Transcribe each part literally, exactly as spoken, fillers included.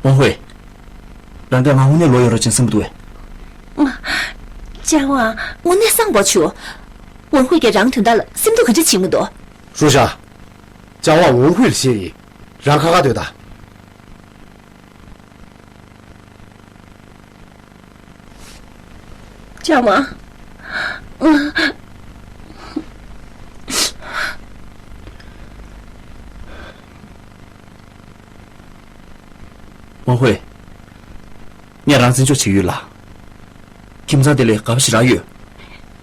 ཝང་ཧུའེ། རང་གིས་ང་དངོས་གནས་ལོག་ཡོད་རོགས་བྱེད་བསམ་གྱི་འདུག་གས། ཅང་ཝང་། དངོས་གནས་བསམ་པ་བྱོས། ཝང་ཧུའེ་གིས་རང་དོན་དག་ལ་སེམས་སྡུག་ག་འདྲ་བྱེད་ཀྱི་འདུག་ཧྲུའུ་ཞ། ཅང་ཝང་ཝང་ཧུའེ་ལ་བཤད་ཡིན། རང་ཁ་ཁ་སྡོད་དང་། ཅང་ཝང་། ཝང་ཧུའེ། ངས་རང་བརྩི་འཇོག་བྱེད་ཀྱི་ཡོད་ལགས། ཁྱིམ་ཚང་དེ་ལ་དགའ་པོ་ཞེ་དྲག་ཡོད།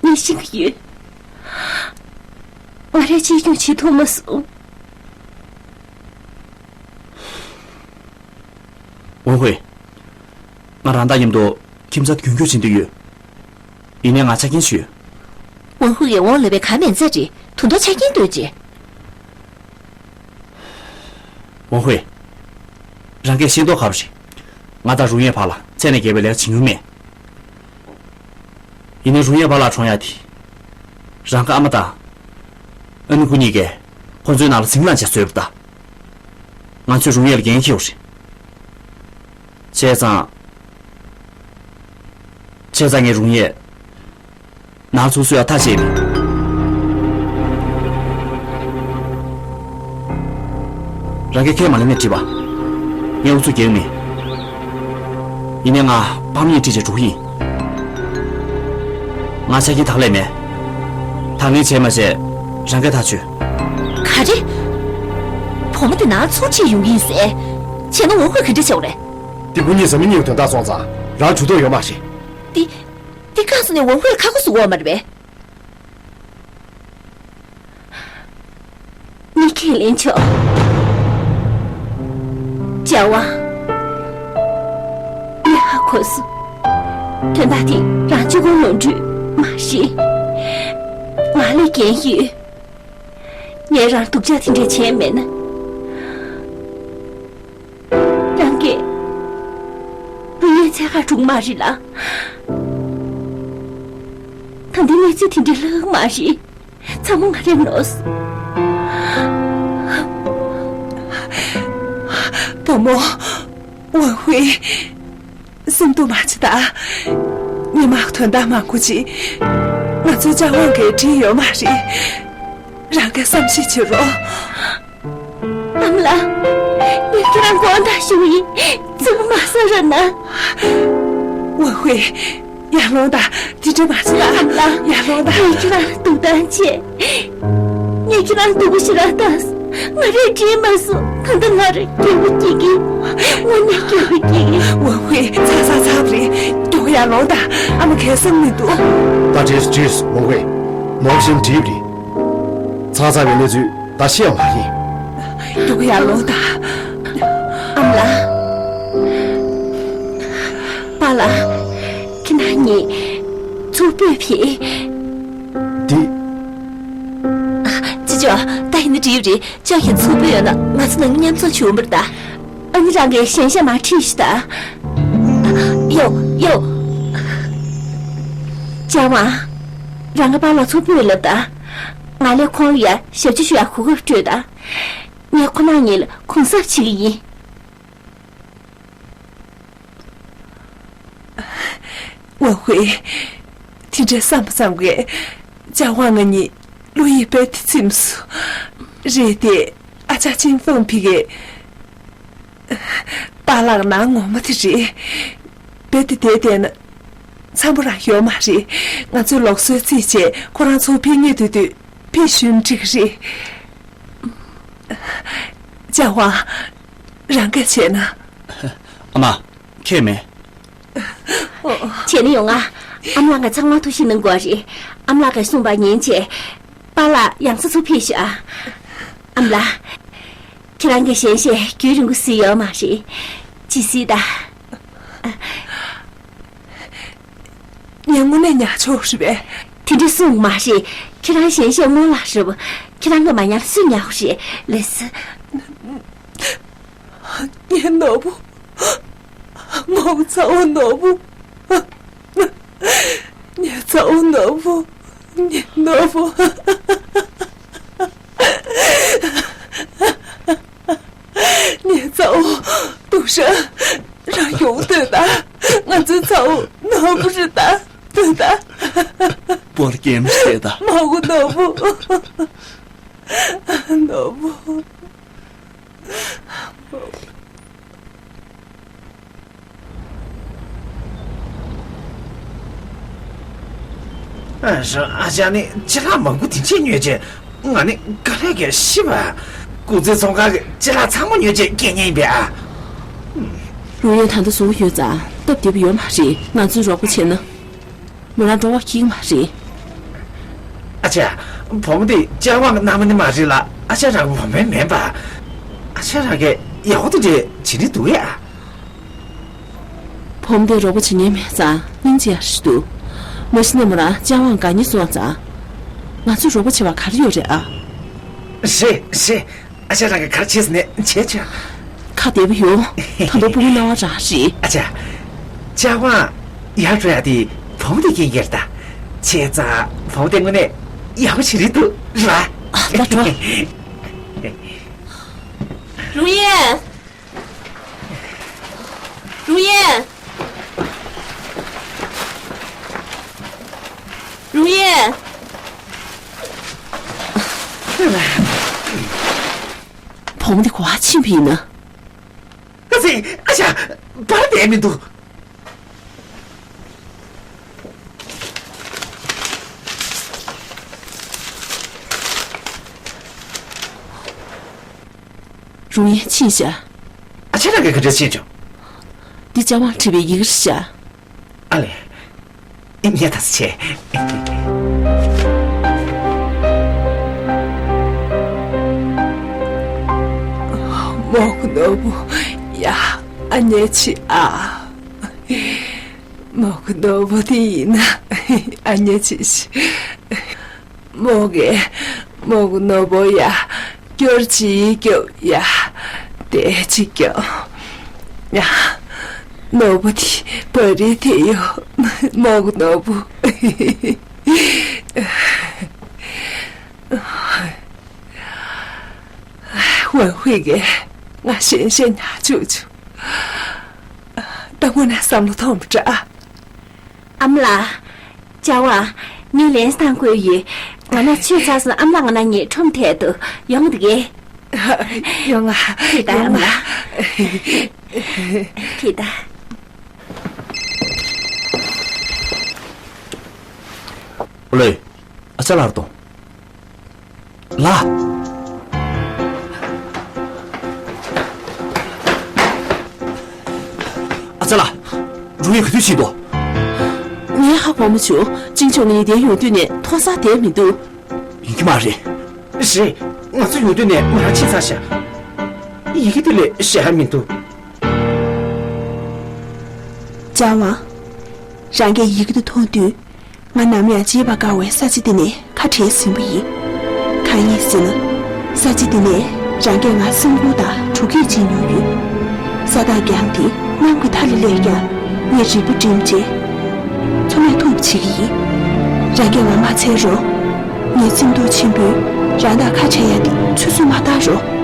ངས་ཤེས་ཀྱི་ཡོད། ང་རང་གཅེས་སྐྱོང་བྱེད་ཐུབ་མ་སོང་། ཝང་ཧུའེ། ང་རང་དང་མཉམ་དུ་ཁྱིམ་ཚང་དེ་རྒྱུན་སྐྱོང་བྱེད་འདོད་ཡོད། ཡིན་ནའི་ང་ཆ་རྐྱེན་ཞིག་ཡོད། ཝང་ཧུའེ་ཡིས་ཝང་ལེ་བའི་ཁ་མེད་མཛད་རེད། དུང་ཐོག་ཆ་རྐྱེན་སྟོན་རྗེས། ཝང་ཧུའེ། རང་གིས་ཤེས་མདོག་ཁ་པོ་རེད། ང་དང་རུང་ཡས་ཕ་ལ་ཚད་ནས་བརྒལ་བའི་ལས་ཀ་བྱེད་མྱོང་མེད། ཡིན་ནའི་རུང་ཡས་ཕ་ལ་གྲོངས་ཡག་དེ། རང་གི་ཨ་མ་དང་། ཨ་ནེ་ཁོ་གཉིས་ཀས་ཁོ་ཚོའི་ནང་ལ་འཛིང་ལངས་བྱས་བཟོས་པ་ད། ང་ཚོས་རུང་ཡས་ལ་འགན་འཁྱེར་བ་རེད། བྱས་ཙང་། བྱས་ཙང་ངས་རུང་ཡས་ནང་ཚུགས་བཟོ་ཡག་ཐག་བཅད་མེད། རང་གིས་ཁས་མ་ལེན་ནའི་འགྲིག་པ། ངས་ཨུ་ཚུགས་རྒྱག་མེད། ཡིན་ནའི་ང་ཕ་མ་གཉིས་ཁྲིད་བྱས་འགྲོ་གི་ཡིན། ང་ཆ་རྐྱེན་དག་ལས་མེད། དང་ལེན་བྱས་མ་བྱས་རང་གིས་ཐག་ཆོད། ག་རེ། བུ་མོ་དེ་ནང་ཚུགས་ཁྲིད་ཡོང་གི་ཡིན་ཟེར། བྱས་ན་ཝང་ཧུའེ་ག་འདྲ་བྱེད་དགོས་རེད། དེ་ཁོ་གཉིས་བཟའ་མི་གཉིས་ཀྱི་དོན་དག་སོང་ཙང་རང་ཇུས་གཏོགས་ཡོད་མ་རེད། དེ། དེ་གང་སོང་ནས་ཝང་ཧུའེ་ལ་ཁ་ཁོ་ཟུག་འོག་མ་རེད་པས། ངས་ཁས་ལེན་ཆོག་ཅང་ཝང་། ངས་ཧ་གོ་སོང་། དོན་དག་དེ་རང་གཅིག་པོ་ནོར་འཁྲུལ་མ་རེད། ང་ལ་འགན་ཡོད། ངས་རང་སྡུག་ཅག་དེ་འདྲ་བྱས་མེད་ན། རང་གིས་རུང་ཡས་འཚོལ་གར་འགྲོ་གི་མ་རེད་ལ། ད་ལྟའི་གནས་ཚུལ་དེ་འདྲ་ལྷག་མ་རེད། ཚང་མ་ང་རང་ནོར་སོང་། བུ་མོ། ཝང་ཧུའེ། སེམས་སྡུག་མ་བྱེད་ད། ཉི་མ་དོན་དག་མང་པོ་ཅིག་ང་ཚོའི་ཅང་ཝང་གིས་བསྒྲིགས་ཡོད་མ་རེད། རང་གིས་བསམ་ཤེས་བྱེད་རོགས། ཨ་མ་ལགས། ངས་ཁྱེད་རང་དགོངས་དག་ཞུ་ཡིན། ཚང་མ་མ་བསམ་རོགས་གནང་། ཝང་ཧུའེ། ཡར་ལོངས་དང་། དེ་འདྲ་མ་བྱེད་ཨ་མ་ལགས། ཡར་ལོངས་དང་། ངས་ཁྱེད་རང་ལ་སྡུག་དང་བྱས། ངས་ཁྱེད་རང་སྡུག་པོ་ཞེ་དྲག་བཏང་སོང་། ང་རང་འདྲིས་མ་སོང་། ད་ལྟ་ང་རང་སྐྱོ་པོ་སྐྱེ་གི། དངོས་གནས་སྐྱོ་པོ་སྐྱེ་གི། ཝང་ཧུའེ། ཚར་ཚར་ཚར་བ་རེད། མགྱོགས་ཡར་ལོངས་དང་། ཨ་མ་གའི་བསམ་མི་འདུག་ད་འགྲིགས་འགྲིགས། ཝང་ཧུའེ། ནོར་བཞིན་འགྲིག་པ་རེད། ཚར་ཚར་བའི་གནས་ཚུལ་ད་ཤེས་པ་མ་ཡིན། མགྱོགས་ཡར་ལོངས་དང་། ཨ་མ་ལགས། པཱ་ལགས། ཁྱེད་རང་གཉིས་ཚུར་སྤོས་ཕེབས། འདི། ཅི་ཅོ། ད་ཡིན་ན་འགྲིག་རེད། ཅོ་ཡང་ཚུར་སྤོས་ཡོང་ན་ང་ཚོ་ནང་མཉམ་ཚོགས་བྱུང་བར་ད། ཨ་ནི་རང་གིས་ཞན་ཞན་མ་ཁྲིད་ཤི་ད། ཡོ་ཡོ། ཅང་ཝང་། རང་གི་པཱ་ལགས་ཚུར་སྤོས་ལབ་ད། ང་ལས་ཁོང་ལ་ཡ་ཞབས་ཕྱི་ཞུ་ཡ་གོ་སྐབས་སྤྲོད་ད། ངས་ཁོ་རང་གཉིས་ལ་གུང་གསབ་བྱེད་ཀྱི་ཡིན། ཝང་ཧུའེ། དེ་འདྲའི་བསམ་པ་བསམ་གས། ཅང་ཝང་ང་གཉིས་བློ་ཡིད་རྦད་དེ་ཚིམས་སོང་། རེད་དེ། ཨ་ཅག་ཅིན་ཧྥང་ཕི་གིས། པཱ་ལགས་ནང་ངོ་མ་དེ་རེད། རྦད་དེ་བསྡད་བསྡད་ན། འཚམ་པོ་རང་ཡོད་མ་རེད། ང་ཚོས་ལུགས་སྲོལ་བརྩིས་བྱས་ཁོ་རང་ཚོ་ཕེབས་སྙིང་འདོད་དུས་ཕེབས་ཞུས་ན་འགྲིག་གི་རེད། ཅང་ཝང་། རང་གིས་བྱས་ན། ཨ་མ། ཁྱད་མེད། བྱས་ན་ཡོང་ང་། ཨ་མ་ལགས་ང་ཚང་མ་ཐུགས་ཞིབ་གནང་དགོས་རེད། ཨ་མ་ལགས་ཀྱིས་གསུངས་པ་ཉན་བྱས། པཱ་ལགས་ཡང་སེ་ཚུར་ཕེབས་ཤོག་ཨ། ཨ་མ་ལགས། ཁྱེད་རང་གི་ཞལ་བཞེས་རྒྱུན་རིང་པོ་གཟིགས་ཡོད་མ་རེད། ཅིག་གཟིགས་དང་། ངས་དངོས་གནས་ཉར་ཆོག་རེད་པས། དེ་འདྲ་གསུངས་མ་རེད། ཁྱེད་རང་ཞལ་བཞེས་སྔོན་ལ་རེད་པ། ཁྱེད་རང་གིས་མ་ཉར་སུས་ཉར་དགོས་རེད། ལགས་སོ། ངའི་ནོར་བུ། ངའི་ཚ་བོ་ནོར་བུ། ངའི་ཚ་བོ་ནོར་བུ། ངའི་ནོར་བུ། ངའི་ཚ་བོ། ཏུའུ་ཧྲན། ཡེམ་ཤེས་ད། མ་གོ་ནོར་བུ། ནོར་བུ། ཨ་ཞང་ཨ་ཅག་ནི་ཅི་ལ་མང་པོ་དེ་འདྲས་ཉོས་རྗེས་ང་ནི་དཀའ་ལས་ཀྱིས་ཤི་བ། སྐུ་ཚེ་ཚོང་ཁང་གི་ཅི་ལ་ཚང་མ་ཉོས་རྗེས་སྐྱེལ་ཉེན་ཡིན་པས་ཨ། རུང་ཡོན་ད་ལྟ་བཟུང་ཡོད་ཙང་སྟབས་བདེ་པོ་ཡོད་མ་རེད། ང་ཚོས་རོགས་པ་བྱས་ན། མོ་རང་འགྲོ་བ་ཁྱིག་མ་རེད། ཨ་ཅག་བུ་མོ་དེ་ལྕགས་དབང་གི་མནའ་མ་ནི་མ་རེད་ལ་ཨ་ཅག་རང་གི་བུ་མོ་མིན་པ། ཨ་ཅག་རང་གིས་ཡག་པོ་དེ་འདྲས་བྱེད་ནི་འདུག་ཡ། བུ་མོ་དེ་རོགས་པ་བྱེད་མཁན་མེད་ཙང་སྙིང་རྗེ་ཡག་ཞིག་འདུག་མ་གཞི་ནས་མོ་རང་ལྕགས་དབང་དགའ་ཉེ་སོང་ཙང་། ང་ཚོས་རོགས་པ་བྱེད་པ་ག་རེ་ཡོད་རེད་ཨ། རེད་རེད། ཨ་ཅག་རང་གིས་ག་རེ་བྱེད་ཟེར་ནའི་བྱེད་ཆོག་ཁ་བདེ་པོ་ཡོང་། ད་དུང་སྤུ་གུ་སྣང་བ་རང་རེད། ཨ་ཅག་ལྕགས་དབང་ཡར་འགྲོ་ཡ་དེ་བུ་མོ་དེ་རྐྱེན་གྱིས་རེད་ད། བྱས་ཙང་བུ་མོ་དེ་དངོས་གནས་ཡག་པོ་ཞིག་རེད་འདུག་རེད་པ། ཨ་ད་འགྲོ། རུང་ཡན། རུང་ཡན། རུང་ཡན། བུ་མོ་འདི་ག་པར་ཕྱིན་པ་ཡིན་ན། ཨ་ཙི། ཨ་ཅག་པར་བསྡད་མི་འདུག་རུང་ཡན་ཕྱིན་ཤག་ཨ་ཅག་རང་གིས་ག་འདྲས་ཤེས་བྱུང་། འདི་ལྕགས་དབང་བྲིས་པའི་ཡི་གེ་རེད་ཤག་ཨ་ལས། ངས་ད་ཚོད་བྱས། མོག་ནོར་བུ་ཡ། ཨ་མྱེས་ཆི་ཨ། མོག་ནོར་བུ་དེ་ཡིན་ན་ཨ་མྱེས་ཆི་ཤི། མོག་གི་མོག་ནོར་བུ་ཡ། སྐྱོར་ཅིག་སྐྱོབ་ཡ། དེ་ཅིག་སྐྱོབ་ཡ། ནོར་བུ་དེ་བ་རི་དེ་ཡོ། མོག་ནོར་བུ། ཝན་ཧུའེ་གིས་ང་ཞེན་ཞེན་ཉར་བཅུག་བཅུག་ད་དངོས་གནས་བསམ་བློ་ཐོངས་པ་འདྲ། ཨ་མ་ལགས། ལྕགས་དབང་། ངས་ལན་བཏང་དགོས་ཡོད། ང་ན་ཆོས་ཚར་སོང་། ཨ་མ་ལགས་ང་ན་ངས་ཁྲོམ་ཐད་དུ་ཡོང་འདུག་གས། ཡོང་ང་། ཁྱེད་ད་ཨ་མ་ལགས། ཁྱེད་ད། ཨོ་ལེ། ཨ་ཅག་ལགས་དང་། ལགས། ཨ་ཅག་ལགས། རུང་ཡན་ག་དུས་ཕྱིན་འདུག་ངས་ཧ་གོ་མ་བྱུང་། ཅིང་ཆོ་ངས་འདིར་ཡོང་དུས་ནས་མཐོང་ས་དེར་མི་འདུག་ཡིན་གྱི་མ་རེད། རེད། ང་ཚོ་ཡོང་དུས་ནས་མོ་རང་ཕྱིན་ཚར་ཤག་ཡི་གེ་དེ་ལས་གཞན་མི་འདུག་ལྕགས་དབང་། རང་གིས་ཡི་གེ་དེ་མཐོང་དུས། ང་ནམ་ཡང་བརྗེད་པར་དཀའ་བའི་ས་ཆ་འདི་ནས་ཁ་བྲལ་ཟིན་པ་ཡིན། གང་ཡིན་ཟེར་ན། ས་ཆ་འདི་ནས་རང་གིས་ང་སེམས་ཁུར་དང་ཐུགས་དགྱེས་བྱེད་མྱོང་ཡོད། ས་ཐག་རྒྱང་སྟེ་གནམ་གྱི་མཐའ་ལ་སླེབས་ཀྱང་ངས་རིལ་བུ་བསྒྲིམས་རྗེས། མཚོ་སྨད་ཐུག་པ་བྱེད་ཀྱི་ཡིན། རང་གིས་ང་མ་འཚེར་རོགས། ངའི་སེམས་སྡུག་ཆེན་པོས་རང་དང་ཁ་བྲལ་ཡ་འདི་ཆུད་ཟོས་མ་བཏང་རོགས།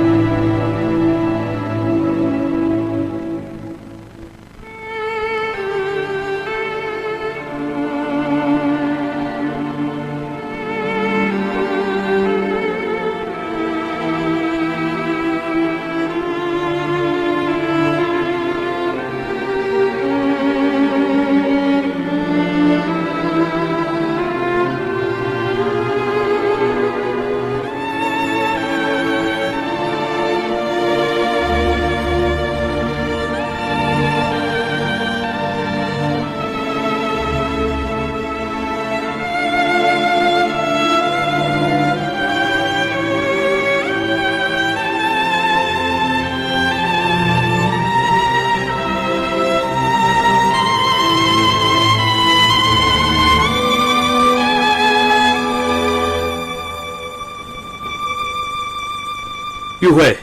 ཡུ་ཧུའེ།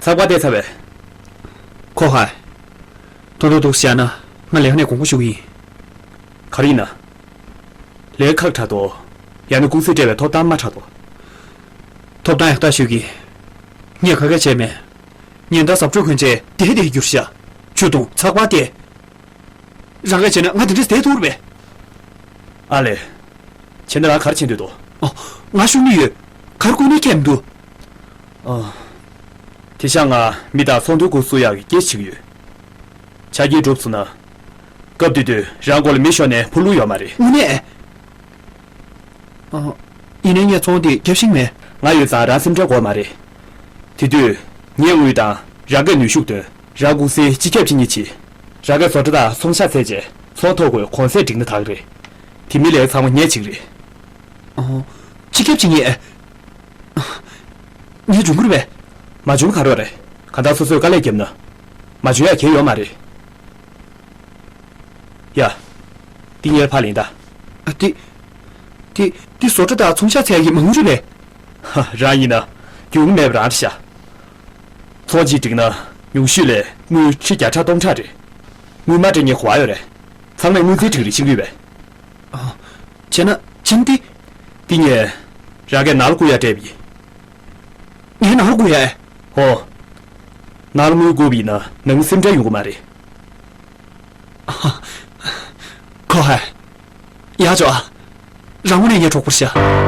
ཚགས་པར་བལྟས་ཚར་བས། ཁོ་ཧ། ཐུང་ཐུང་འདུག་བཞག་ན་ང་ལས་ཀ་ནས་དགོངས་པ་ཞུ་གི་ཡིན། ག་རེ་ཡིན་ན། ལས་ཁག་དྲག་འདུག་ཡང་ན་ཀུང་སི་སྤྲད་པའི་ཐོབ་ཐང་དམའ་དྲགས་འདུག་ཐོབ་ཐང་ཡག་ཐག་ཞུས་ཀྱི། ངས་ག་གེ་བྱས་མེད། ཉིན་ལྟར་ཟབ་འཕྲུལ་གོན་ཆས་བདེ་བདེ་གྱུར་ཤག་ཆུ་དུང་ཚགས་པར་བལྟས། རང་གིས་བྱས་ན་ང་དེ་འདྲས་བསྡད་ཐུབ་རེད་པས། ཨ་ལས། བྱས་ན་རང་ག་རེ་བྱེད་འདོད་འདུག་ཨོ། ང་ཞུ་ནི་ཡོད། ག་རེ་དགོས་ནི་ཁྱད་མི་འདུག་ཨ། དེ་ཤ་ང་མི་དང་ཚོང་དོན་སྐོར་སུ་ཡག་གི་སྐད་ཆ་བྱེད་ཀྱི་ཡོད། ཆ་རྐྱེན་གྲུབ་སོང་ན། སྐབས་དེ་དུས་རང་སྒོ་ལ་མི་ཤོར་ནས་ཕོ་ལུ་ཡོད་མ་རེད། དངོས་གནས། ཨ། ཡིན་ནའི་ངས་ཚོང་དེ་རྒྱབ་ཤིང་མེད། ང་ཡོད་ཙང་རང་སེམས་ཁྲལ་དགོས་མ་རེད། དེ་དུས་ངས་དངུལ་དང་རང་སྐད་ནུས་ཤུགས་འདོན། རང་ཀུང་སིའི་སྤྱི་ཁྱབ་སྤྱི་གཉེར་བྱེད། རང་སྐད་བཟོ་གྲྭ་དང་ཚོང་ཤག་བཙལ་རྗེས་ཚོང་ཐོག་སྒོས་གོང་ཚད་བསྒྲིགས་ན་དག་རེད། དེ་མིན་ལས་ཚང་མ་ངས་བྱེད་ཀྱི་རེད། ཨོ། སྤྱི་ཁྱབ་སྤྱི་གཉེར། ངས་འཇོན་གྱི་རེད་པས། མ་འཇོན་ག་རེ་རེད། གང་ལྟར་སོ་སོས་དཀའ་ལས་བརྒྱབ་ན། མ་འཇོན་ཡ་གལ་ཡོད་མ་རེད། ཡ། འདི་ངའི་ཕར་ལེན་ད། ཨ། དེ། དེ། དེ་བཟོ་གྲྭ་དང་ཚོང་ཤག་བཙལ་ཡག་གི་མ་དངུལ་རེད་པས། ཧ། རང་ཡིན་ན། རྒྱུས་མེད་པ་རང་རེད་ཤག་ཚོང་གཅིག་བསྒྲིགས་ན་ཉུང་ཤོས་ལས་དངུལ་ཁྲི་བརྒྱ་ཕྲག་སྟོང་ཕྲག་རེད། དངུལ་མ་སྤྲད་མཁན་ག་པར་ཡོད་རེད། ཚང་མས་དངུལ་རྩིས་སྒྲིག་རེས་བྱེད་ཀྱི་ཡོད་པས། ཨ། བྱས་ན་བྱས་ན་འདི། འདི་ངས་རང་སྐད་ནང་ལ་བསྐུར་ཡ་སྤྲད་པ་ཡིན། ངས་ནང་ལ་བསྐུར་ཡ། ཧོ། ནང་ལ་དངུལ་བསྐུར་བ་ཡིན་ན་ནང་མི་སེམས་ཁྲལ་ཡོང་གི་མ་རེད། ཁོ་ཧ། ཡག་བྱུང་ཨ། རང་ངོ་ནས་ངའི་གྲོགས་པོར་བྱ།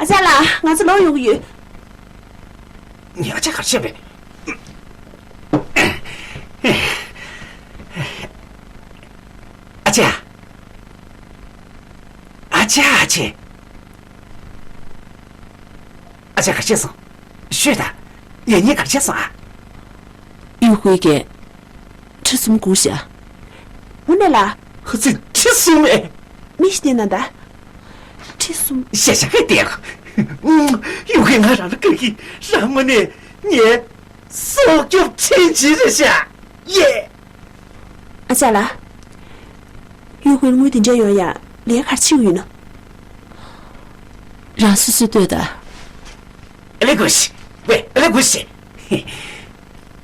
ཨ་ཅག་ལགས། ང་ཚོ་ལོག་ཡོང་གི་ཡོད། ངས་ཨ་ཅག་ག་རེ་བཤད་པས། ཨ་ཅག་ཨ་ཅག་ཨ་ཅག་ཨ་ཅག་ག་རེ་བྱས་སོང་། ཤོད་དང་། ཡ། ངས་ག་རེ་བྱས་སོང་ཨ། གཡུ་ཧུའི་གིས་ཁྲི་གསུམ་བསྐུར་བཞག་འོ་ན་ལ། ཧ་ཙི། ཁྲི་གསུམ་ཨེ། མི་ཞིག་བསྟན་ན་ད། ཁྲི་གསུམ། ཤ་ཤ་སྐད་བདེ་གོ། གཡུ་ཧུའི་ང་རང་ལ་དགའ་གི། རང་ངོ་ནས་ངའི་སྲོག་སྐྱོབ་ཁྲིན་ཆི་རེད་ཤག་ཡེ། ཨ་ཅག་ལགས། གཡུ་ཧུའི་དངུལ་དེ་འདྲ་ཡོང་ཡ་ལས་ག་རེ་བྱེད་ཀྱི་ཡོད་ན། རང་སོ་སོས་ལྟོས་དང་། ཨ་ལེ་གོ་ཤི། ཝེ། ཨ་ལེ་གོ་ཤི།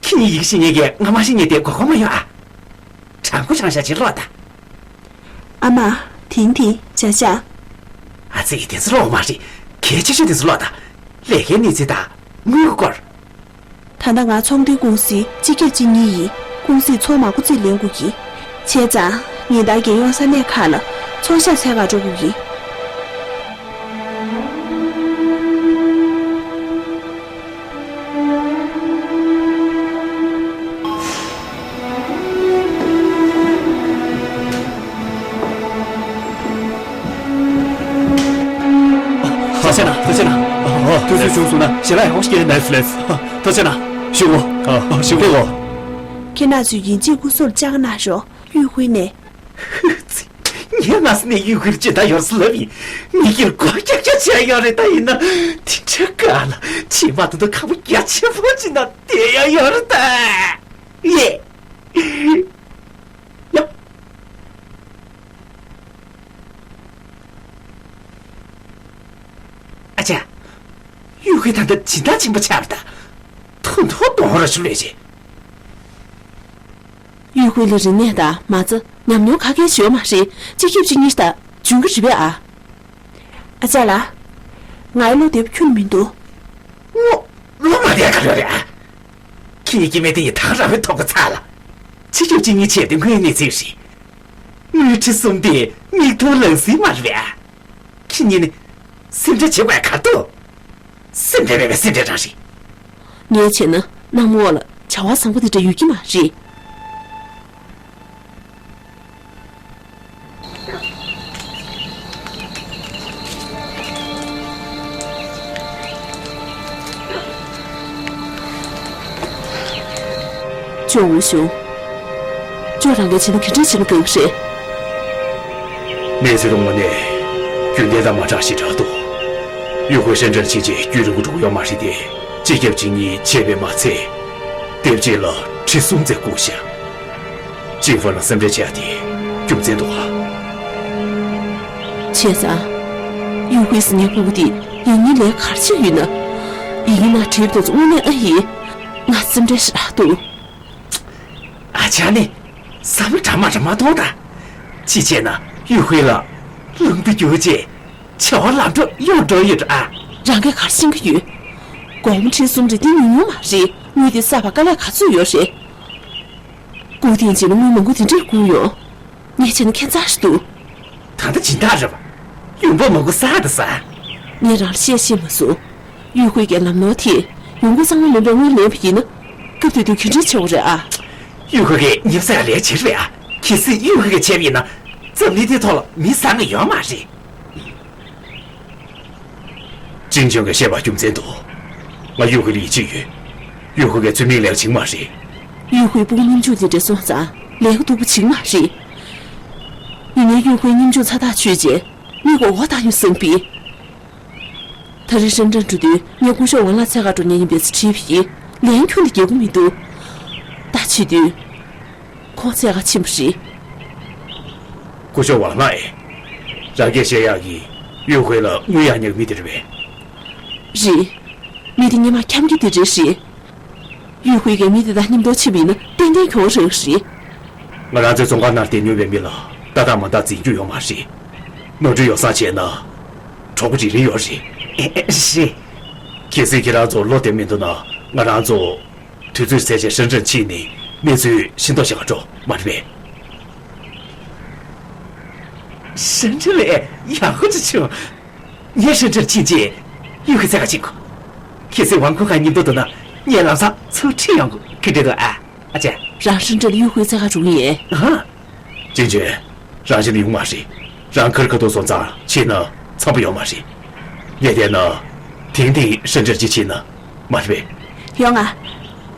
ཁྱེད་གཉིས་ཡིག་ཤེས་ཉན་གྱི་ང་མ་ཤེས་ཉན་དེ་དགོས་མཁོ་མ་ཡོང་ཨ། དྲང་པོ་དྲང་བཞག་ཅིག་ཀློག་དང་། ཨ་མ། དེང་དེང་བྱ་བྱ། ཨ་ཙི། དེ་ཚོ་ཀློག་མ་རེད། གལ་ཆེ་ཤོས་དེ་ཚོ་ཀློག་དང་། ལས་ཀའི་གནས་ཚུལ་དང་། དངུལ་གྱི་སྐོར། ད་ལྟ་ང་ཚོང་དོན་ཀུང་སིའི་སྤྱི་ཁྱབ་སྤྱི་གཉེར་ཡིན། ཀུང་སིས་ཚོང་མང་པོ་རྩིས་ལེན་དགོས་ཀྱི། བྱས་ཙང་ཉིན་ལྟར་རྒྱལ་ཡོངས་ས་གནས་ཁག་ལ་ཚོང་ཤག་འཚོལ་གར་འགྲོ་དགོས་ཀྱི། ཐུགས་རྗེ་གནང་། ཐུགས་རྗེ་གནང་། ཨ། དུས་ཚོད་བྱུང་སོང་ན་ཞལ་ལག་ཡག་པོ་ཞིག་སྐྱེལ། ལེགས། ལེགས། ཐུགས་རྗེ་གནང་། བཞུགས་གོ། ཨ། བཞུགས་གོ། ཁྱེད་རྣམ་ཚོས་ཡིན་གཅིག་སྐུ་གཟུགས་ལ་བཅར་གནང་རོགས། གཡུ་ཧུའི་ནས། ཧུ་ཙི། ངས་སྔ་ས་ནས་གཡུ་ཧུའི་ལ་སྦྱིན་བདག་ཡོད་རེད་ཟེར་ལབ་ཡིན། མི་སྒེར་སྒོ་རྒྱག་རྒྱག་བྱས་ཡོད་རེད། ད་ཡིན་ན་དེ་འདྲ་དཀའ་ལ་བྱེད་མ་ཐུབ་ཐུབ་ཁ་པོ་རྒྱ་ཆེན་པོ་ཅིག་ནང་བསྡད་ཡ་ཡོད་རེད་ད། ཡེ། ཡ། ཨ་ཅག་གཡུ་ཧུའི་ད་ལྟ་སྦྱིན་བདག་ཆེན་པོ་ཆགས་པ་ད། ཐུགས་མཐོ་གཏོང་རོགས་ཞུ་ལོས་རེད། གཡུ་ཧུའི་ལ་རིག་གནས་དང་མ་རྩ་ཉམས་མྱོང་ག་གེ་ཡོད་མ་རེད། སྤྱི་ཁྱབ་སྤྱི་གཉེར་ད་འཇོན་གི་རེད་པས་ཨ། ཨ་ཅག་ལགས། ངའི་བློ་བདེ་པོ་ཁྱོན་མི་འདུག་བློ། བློ་མ་བདེ་ག་རེ་རེད་ཨ། ཁྱེད་ཀྱི་སྐྱེ་དམན་དེ་ཡི་ཐག་ར་བའི་ཐོག་གི་ཚ་ལ། སྤྱི་ཁྱབ་སྤྱི་གཉེར་བྱས་ཏེ་དངོས་གནས་ཚིག་རེད། དངུལ་ཁྲི་གསུམ་དེ་མིག་མཐོང་ལག་ཟིན་མ་རེད་པས་ཨ། ཁྱེད་གཉིས་ནི་སེམས་ཁྲལ་བྱེད་དགོས་ག་འདུག་སེམས་ཁྲལ་མེད་པའི་སེམས་ཁྲལ་རང་རེད། ངས་བྱས་ན་གནམ་འོག་ལ་བྱ་བ་བཟང་པོ་དེ་འདྲ་ཡོད་ཀྱི་མ་རེད། ཅོ་ཝུ་ཞུང་། ཅོ་རང་གིས་བྱས་ན་ག་འདྲ་བྱས་ན་དགའ་གི་རེད། གནས་ཚུལ་དངོས་གནས་རྒྱུན་ལྡན་དང་མ་འདྲ་ཞེ་དྲག་འདུག་གཡུ་ཧུའི་ཧྲེན་ཀྲེན་ཕྱིན་ཆད་རྒྱུན་རིང་པོ་འགྲོ་གི་ཡོད་མ་རེད་དེ། སྤྱི་ཁྱབ་སྤྱི་གཉེར་བྱས་པས་མ་ཚད། དེབ་ཅིག་ལ་ཁྲི་གསུམ་ཙམ་བསྐུར་ཤག་ཅིན་ཧྥུ་ལ་སེམས་ཁྲལ་བྱས་ཏེ་རྒྱུ་མཚན་འདུག་ཨ། བྱས་ཙང་། གཡུ་ཧུའི་ཟེར་མཁན་ཕྲུ་གུ་དེ་ཡིག་རྙིང་ལས་ག་རེ་བྱེད་ཀྱི་ཡོད་ན། ཡིག་རྙིང་ནང་བྲིས་པ་དེ་ཚོ་དངོས་གནས་ཨ་ཡིན། ང་སེམས་ཁྲལ་ཞེ་དྲག་འདུག་ཨ་ཅག་ནི་བསམ་བློ་འདྲ་མ་འདྲ་མ་གཏོང་དང་། ཅི་བྱས་ན་གཡུ་ཧུའི་ལ་རླུང་རྟ་རྒྱུག་རྗེས་བྱ་བ་ལམ་འགྲོ་ཡོང་འགྲོ་ཡོད་འགྲོ་ཨ། རང་གིས་ག་རེ་ཤེས་ཀྱི་ཡོད། སྒོར་མོ་ཁྲི་གསུམ་རེ་འདི་ཉུང་ཉུང་མ་རེད། དངུལ་དེ་བསགས་པར་དཀའ་ལས་ག་ཚོད་ཡོད་རེད། སྐུ་རྟེན་བྱས་ན་དངུལ་མང་པོ་དེ་འདྲས་བསྐུར་ཡོང་། ངས་བྱས་ན་ཁྱད་མཚར་ཞིག་འདུག། ད་ལྟ་སྦྱིན་བདག་རེད་པ། ཡོང་འབབ་མང་པོ་བསགས་དང་བསགས། ངས་རང་ལ་བཤད་ཤེས་མ་སོང་། གཡུ་ཧུའེ་གི་ལམ་ནོར་དེས་ཡོང་སྒོ་གཙང་མ་ལོན་པའི་དངུལ་ལེན་པ་ཡིན་ན། སྐབས་དེ་དུས་ག་འདྲས་ཆེ་བ་རེད་ཨ། གཡུ་ཧུའེ་གིས་ཉིན་ཟ་ལས་བྱེད་རེད་ཨ། གལ་སྲིད་གཡུ་ཧུའེ་གིས་བྱས་པ་ཡིན་ན། འཛམ་གླིང་འདིའི་ཐོག་ལ་མི་བཟང་ང་ཡོད་མ་རེད། ཅིན་ཅོན་གྱིས་བཤད་པ་རྒྱུ་མཚན་འདུག། ང་གཡུ་ཧུའེ་ལ་ཡིད་ཆེས་ཡོད། གཡུ་ཧུའེ་གིས་ཚུལ་མིན་ལས་བྱེད་མ་རེད། གཡུ་ཧུའེ་སྤུ་གུ་ཉམ་ཆུང་དེ་འདྲ་སོང་ཙང་ལས་ཀ་སྡུག་པོ་བྱེད་མ་རེད། ཡིན་ནའི་གཡུ་ཧུའེ་ཉམ་ཆུང་ཚ་ཐག་ཆོད་རྗེས་མི་མགོ་བོ་བཏང་ཡོང་བསམ་པས། ད་རེས་ཧྲེན་ཀྲེན་འགྲོ་དུས་ངས་སྐུ་ཞབས་ཝང་ལགས་འཚོལ་གར་འགྲོ་མཁན་ཡིན་པས་དྲིས་པ་ཡིན། ལན་ཁྱོན་ནས་རྒྱག་གི་མི་འདུག། ད་བྱེད་དུས། ཁོང་འཚོལ་གར་ཕྱིན་པ་རེད། སྐུ་ཞབས་ཝང་ལགས་ཨེ། རང་གིས་བཤད་ཡག་གི་གཡུ་ཧུའེ་ལ་དངུལ་གཡར་མཁན་གྱི་མི་དེ་རེད་པས། རེད། མི་དེ་སྔོན་མ་འཁྱམ་གྱི་དེ་འདྲས་རེད། གཡུ་ཧུའེ་གིས་མི་དེ་དང་མཉམ་དུ་ཕྱིན་པ་ཡིན་ན་ཏན་ཏན་གྱོང་རག་གི་རེད། ང་རང་ཚོའི་རྫོང་ཁག་ནང་བསྡད་མྱོང་བའི་མི་ལ་ལྟ་སྟངས་མ་འདང་འཛིན་རྒྱུ་ཡོད་མ་རེད། ནོར་འཁྲུལ་ཡོ་བསྲང་བྱས་ན་གྲོགས་པོ་རེ་རེ་ཡོད་རེད། ཨེ་ཨེ་རེད། གལ་སྲིད་ཁྱེད་རང་ཚོ་བློ་བདེ་མི་འདུག་ན། ང་རང་ཚོ་དུས་ཚོད་ཟད་ཆེད་ཧྲེན་ཀྲེན་ཕྱིན་ནས་གནས་ཚུལ་ཤེས་རྟོགས་བྱེད་ག་འགྲོ་མ་རེད་པས། ཧྲེན་ཀྲེན་ལགས་ཡག་པོ་ཅིག་བྱུང་། ངས་ཧྲེན་ཀྲེན་ཕྱིན་རྗེས་གཡུ་ཧུའེ་འཚོལ་ག་ཕྱིན་དགོས། གལ་སྲིད་ཝང་ཁུན་ཧའེ་མཉམ་དུ་འདུག་ན་ངས་ལམ་སང་ཚུར་ཁྲིད་ཡོང་དགོས་ཀྱི་འདྲ་འདུག་ཨ། ཨ་ཅེ། རང་ཧྲེན་ཀྲེན་གཡུ་ཧུའེ་འཚོལ་ག་འགྲོ་གི་ཡིན། ཧ། ཅིན་ཅོན། རང་ཕྱིན་ན་ཡོང་མ་རེད། རང་ཁར་ཁ་ཐུག་སོང་ཙང་ཕྱིན་ན་འཚམ་པོ་ཡོད་མ་རེད། ངས་བལྟས་ན། ཐེངས་འདིའི་ཧྲེན་ཀྲེན་གྱིས་ཕྱིན་ན་མ་རེད་པས། ཡོང་ང་།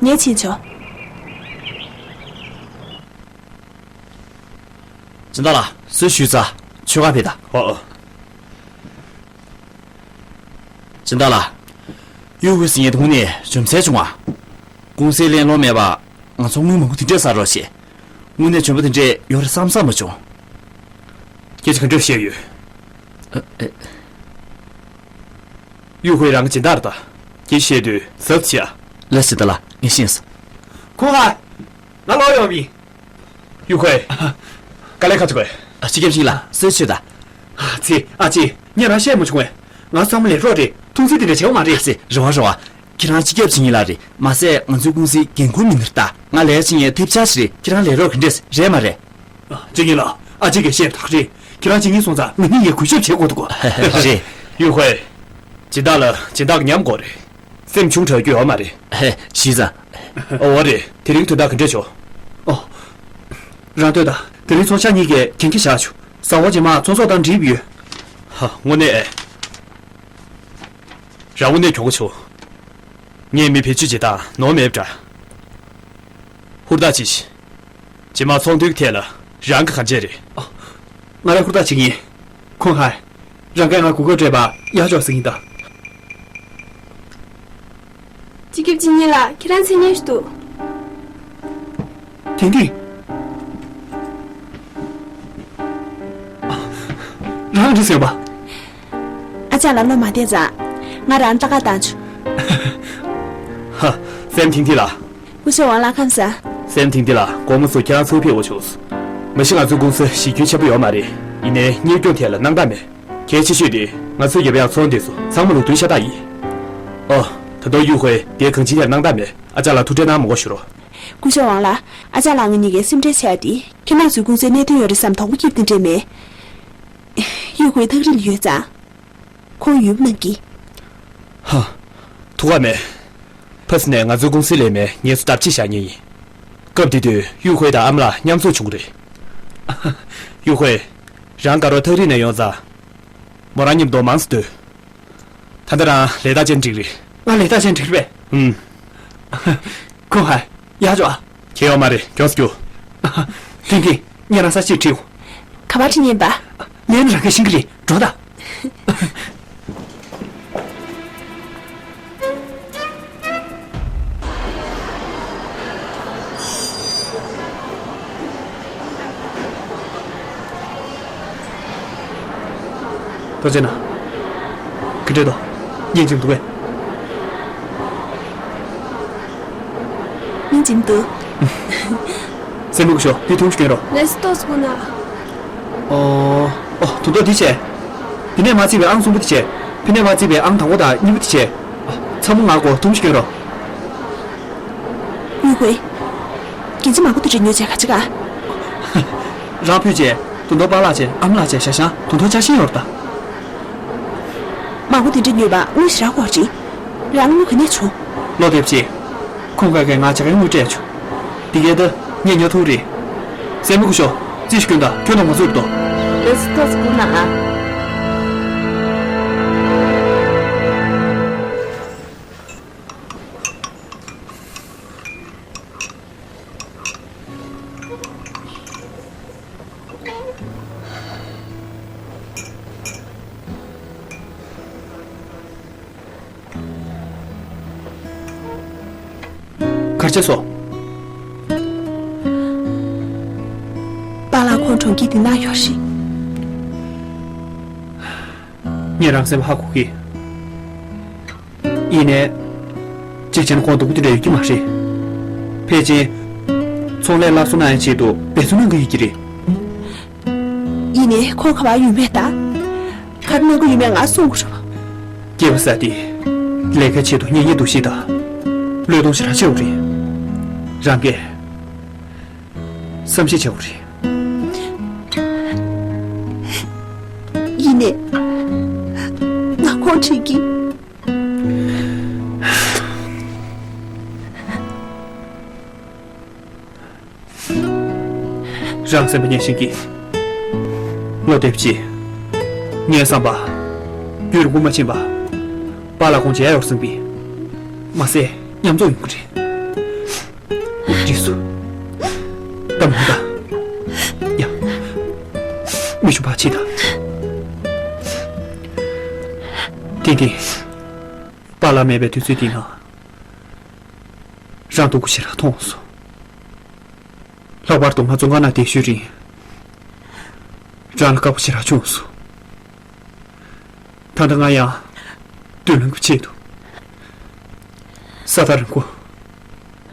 ངས་ཕྱིན་ཆོག། སྦྱིན་བདག་ལགས། གསོལ་ཞུས་ཚར། མཆོད་ཁང་ཕེབས་དང་། ཨོ་ཨོ། སྦྱིན་བདག་ལགས། གཡུ་ཧུའེ་ཟེར་མཁན་དེ་དངོས་གནས་འཇོན་ཚད་བྱུང་བ། ཀུང་སིའི་གླེང་སློང་མེད་པ། ང་ཚོར་དངུལ་མང་པོ་དེ་འདྲས་ཟ་རོགས་བྱས། དངོས་གནས་འཇོན་པོ་དེ་འདྲས་ཡོད་རེད་བསམ་བསམ་མ་བྱུང་། ཁྱེད་ཀྱིས་ག་འདྲས་བཤད་ཡོད། ཨ། ཨེ། གཡུ་ཧུའེ་རང་གི་སྦྱིན་བདག་རེད་ད། ཁྱེད་བཤད་དུས་གཟབ་བྱེད་ཨ། ལགས་སོ། ད་ལ་ངས་ཤེས་སོང་། ཁོང་ཨ། ང་ལོག་ཡོང་བ་ཡིན། གཡུ་ཧུའེ། དཀའ་ལས་ཁག་ཅིག་གོ། ཨ། སྤྱི་ཁྱབ་ཞིང་ལ་གསོལ་ཆོས་དང་། ཨ་ཙི། ཨ་ཅེ། ངས་རང་བཤད་མ་བྱུང་བས། ང་ཚང་མ་ལས་རོགས་རེད། མཐོང་ཚུལ་དེ་འདྲ་བྱེད་དགོས་མ་རེད། ཨ་ཙི། རེ་བ་རེ་བ། ཁྱེད་རང་སྤྱི་ཁྱབ་ཞིང་ལ་རེད། མ་ཟད་ང་ཚོའི་ཀུང་སིའི་འགན་འཁུར་མི་སྣ་རེད་ད། ང་ལས་བྱེད་མཁན་ཐེབས་ཆག་ཞིག་རེད། ཁྱེད་རང་ལས་རོགས་ག་འདྲས་རེད་མ་རེད། ཨ། ཅེ། ངེད་ལ་ཨ་ཅེ་གིས་བཤད་པ་དག་རེད། ཁྱེད་རང་བྱེད་ངེས་སོང་ཙང་ང་གཉིས་ཀས་གུས་ཞབས་བྱེད་དགོས་འདུག་གོ། རེད། གཡུ་ཧུའེ། སྦྱིན་བདག་ལ་སྦྱིན་བདག་གི་ཉམས་དགོས་རེད། སེམས་ཆུང་དྲགས་རྒྱུ་ཡོད་མ་རེད། ཧེ། ཤེས་ཙང་། འོ་རེད། དེ་རིང་དོན་དག་ག་འདྲས་བྱུང་། ཨོ། རང་ལྟོས་དང་། དེ་རིང་ཚོང་ཤག་གཉིས་ཀས་གན་རྒྱ་བཞག་བྱུང་། གཟའ་འཁོར་རྗེས་མ་ཚོང་ཟོག་བཏང་འགྲིག་ཡོད། ཧ། དངོས་གནས། རང་དངོས་གནས་གྱོང་པོ་བྱུང་། ངས་མི་བེད་སྤྱོད་བྱེད་སྟངས་ནོར་མེད་པ་འདྲ། ཧུར་ཐག་བྱེད་ཤིག། རྗེས་མ་ཚོང་དོན་གྱི་ཐད་ལ་རང་གིས་གང་བྱས་རེད། ཨ། ང་རང་ཧུར་ཐག་བྱེད་ཀྱི་ཡིན། ཁོང་ཧའེ། རང་གིས་ང་གོ་སྐབས་སྤྲད་པར་ཡག་ཆོག་ཟེར་གྱི་ཡིན་ད། སྤྱི་ཁྱབ་སྤྱི་གཉེར་ལགས། ཁྱེད་རང་མཚན་སྙན་ཞིག་འདུག། ཐིང་ཐིང་། ཨ། རང་འདྲི་ཟེར་བ། ཨ་ཅག་ལ་བློ་མ་བདེ་ཙང་། ང་རང་ལྟ་ག་བཏང་བྱུང་། ཧ། སྲས་མོ་ཐིང་ཐིང་ལགས། སྐུ་ཞབས་ཝང་ལགས་ཁམས་བཟང་། སྲས་མོ་ཐིང་ཐིང་ལགས། དགོང་མོ་ཚུར་ཁྱེད་རང་ཚུར་ཕེབས་དགོས་བྱུང་། མ་གཞི་ང་ཚོའི་ཀུང་སི་གཞི་རྒྱུ་ཆེན་པོ་ཡོད་མ་རེད། ཡིན་ནའི་གཉེར་སྐྱོང་ཐད་ལ་སྣང་དག་མེད། གལ་ཆེ་ཤོས་དེ་ང་ཚོས་རྒྱབ་ཡག་ཚོང་དེ་ཚོ་ཚང་མ་ལུགས་མཐུན་ཤ་སྟག་ཡིན། ཨོ། ད་དུང་གཡུ་ཧུའེ་དེ་གང་ཅིའི་ཐད་སྣང་དག་མེད། ཨ་ཅག་ལ་ཐུགས་ཁྲལ་གནང་མི་དགོས་ཞུ་རོགས། སྐུ་ཞབས་ཝང་ལགས། ཨ་ཅག་ལགས་ང་གཉིས་ཀས་སེམས་ཁྲལ་བྱས་ཏེ། ཁྱེད་རང་ཚོའི་ཀུང་སིའི་གནད་དོན་ཡོད་རེད་བསམ་དོགས་པ་སྐྱེས་པ་དེ་འདྲས་མེད། གཡུ་ཧུའེ་ཐག་རིང་ལ་ཡོད་ཙང་། ཁོང་ཡུལ་པ་གནང་གི། ཧ། ཐུགས་ཁག་མེད། ཕ་སི་ནས་ང་ཚོའི་ཀུང་སིའི་ལས་མི་ངེད་ཚོ་དར་ཕྱིས་བཞག་མཁན་ཡིན། སྐབས་དེ་དུས་གཡུ་ཧུའེ་དང་ཨ་མ་ལགས་མཉམ་འཛོམས་བྱུང་གི་རེད། གཡུ་ཧུའེ། རང་དགའ་རོགས་ཐག་རིང་ནས་ཡོང་ཙང་། མོ་རང་མཉམ་དུ་མང་ཙམ་སྡོད། ད་ལྟ་རང་ལས་རྟགས་ཅན་འགྲིག་རེད། ང་ལས་རྟགས་ཅན་འགྲིག་རེད་པས། ཨུམ། ཁོང་ཧ། ཡག་ཅོ་ཨ། ཁྱེད་ཡོང་མ་རེད། གྱོང་སུ་རྒྱུ། ཐིང་ཐིང་། ངས་རང་ས་གཅིག་ཁྲིད། ག་པར་ཁྲིད་ཉན་པ། ལན་རང་གིས་ཤེས་ཀྱི་རེད། འགྲོ་ད། ཐུགས་རྗེ་གནང་། ག་འདྲས་འདུག། སྙིང་རྗེ་མི་འདུག་གས། སྙིང་རྗེ་མི་འདུག། སྲས་མོ་སྐུ་ཞབས། འདི་འཐུང་ཞིག་སྟོན་རོགས། ལགས་སོ། ཏོག་ཙམ་སྒུག་གནང་། ཨོ། ཨོ། དུང་ཐོག་འདི་བྱས། འདི་ནས་མར་བརྩིས་པའི་ཨང་གསུམ་པོ་འདི་བྱས། ཕི་ནས་མ་བརྩིས་པའི་ཨང་དང་པོ་དང་གཉིས་པ་དེ་བྱས། ཚ་མོ་ང་སྒོར་དུམ་བཞི་སྐྱོན་རོགས། ཡུས་ཧུའེ། རྒན་ཆེན་མ་གོ་དེ་འདྲ་ཉོས་བྱས་ག་ཅི་ག་རང་ཕུད་བྱས། དུང་དུང་པཱ་ལགས་བྱས། ཨ་མ་ལགས་བྱས། ཞང་ཞང་། དུང་དུང་ཅ་ཤིང་ཡོད་རེད་ད། མ་གོ་དེ་འདྲ་ཉོས་པ་དངུལ་ཞེ་དྲག་དགོས་རེད། རང་དངུལ་ག་ནས་བྱུང་། བློ་བདེ་པོ་བྱེད། ཁོང་ག་གིས་ང་ཇ་ཁང་དངུལ་སྤྲད་བྱུང་། འདི་གའི་ད་ངས་ཉོ་ཐུབ་རེད། སྲས་མོ་སྐུ་ཞབས། རྩིས་ཞིག་སྐྱོན་དང་། ཁྱོད་རྣམས་ང་ཚོར་འགྲོ། ལགས་སོ། ཐུགས་རྗེ་གནང་ཨ། གར་ཆགས་སོང་། པཱ་ལགས་ཁོང་གྲོང་ཁྱེར་འདི་ན་ཡོད་རེད། ངས་རང་སེམས་ཧ་གོ་གི། ཡིན་ནའི། གཅིག་བྱས་ན་ཁོང་སྡུག་པོ་དེ་འདྲ་ཡོད་ཀྱི་མ་རེད། ཕལ་ཆེར། ཚོང་ལས་སླར་གསོ་གནང་ཡའི་ཆེད་དུ་འབད་བརྩོན་གནང་གི་ཡོད་ཀྱི་རེད། ཡིན་ནའི་ཁོང་ག་པར་ཡོད་མེད་དང་། ག་རེ་གནང་གི་ཡོད་མེད་ང་གསུང་གི་རེད་པ། སྐྱེས་པ་ཟེར་དེ། ལས་ཀའི་ཆེད་དུ་གཉེན་ཉེ་འདུ་ཤེས་དང་། བློས་གཏོང་ཞེ་དྲག་ཆེ་བ་རེད། རང་གིས་བསམ་ཤེས་བྱེད་དགོས་རེད། ཡིན་ནའི། ང་ཁོང་དྲན་གྱི། རང་སེམས་པ་ཉེན་ཤེས་ཀྱིས། བློ་བདེ་པོ་བྱེད། ངའི་བསམ་པ། རྒྱུན་རིང་པོ་མ་ཕྱིན་པ། པཱ་ལགས་ཁོང་མཇལ་ཡོང་བསམ་གྱི། མ་ཟད་མཉམ་འཛོམས་ཡོང་གི་རེད། འགྲིག་སོང་། ད་མོ་ད། ཡ། མི་ཤུགས་ཕར་ཕྱིན་དང་། ཐིང་ཐིང་། པཱ་ལགས་མེད་པའི་དུས་ཚོད་འདི་ན། རང་སྡུག་པོ་ཞེ་དྲག་མཐོང་སོང་། ལྷག་པར་དུ་ང་བཙོན་ཁང་ནང་བསྡད་ཤུལ་རིང་། རང་ལ་དཀའ་པོ་ཞེ་དྲག་བྱུང་སོང་། ད་ལྟ་ང་ཡང་མདུན་ལམ་གྱི་ཆེད་དུ་ས་ཐག་རིང་པོ་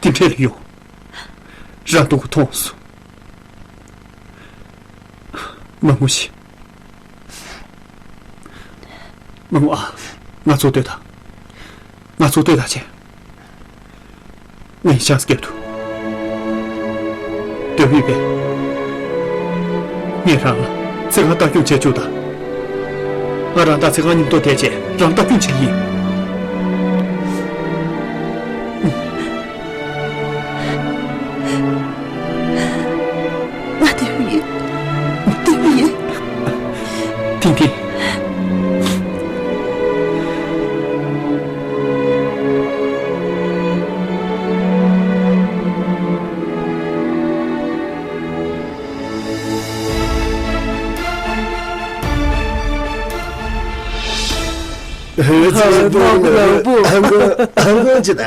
འདི་འཕྲད་ལ་ཡོང་། རང་སྡུག་པོ་མཐོང་སོང་། མ་ངུ་ཞིག་མ་ངུ་ཨ། ང་ཚོ་ལྟོས་དང་། ང་ཚོ་ལྟོས་དང་བྱས། ངས་ཆང་ས་བརྒྱབ་འདུག་འདོད་མི་པས། ངས་རང་ལ་ཚེ་གང་ལྟ་སྐྱོང་བྱེད་བཅུག་དང་། ང་རང་དང་ཚེ་གང་མཉམ་དུ་བསྡད་བྱས་རང་ལྟ་སྐྱོང་བྱེད་ཀྱི་ཡིན། ང་བསྡད་ཡིན། བསྡད་ཡིན། ཐིང་ཐིང་། མོག་ནོར་བུ། ཨ་མགོ་ཨ་མགོ་ཅི་ད།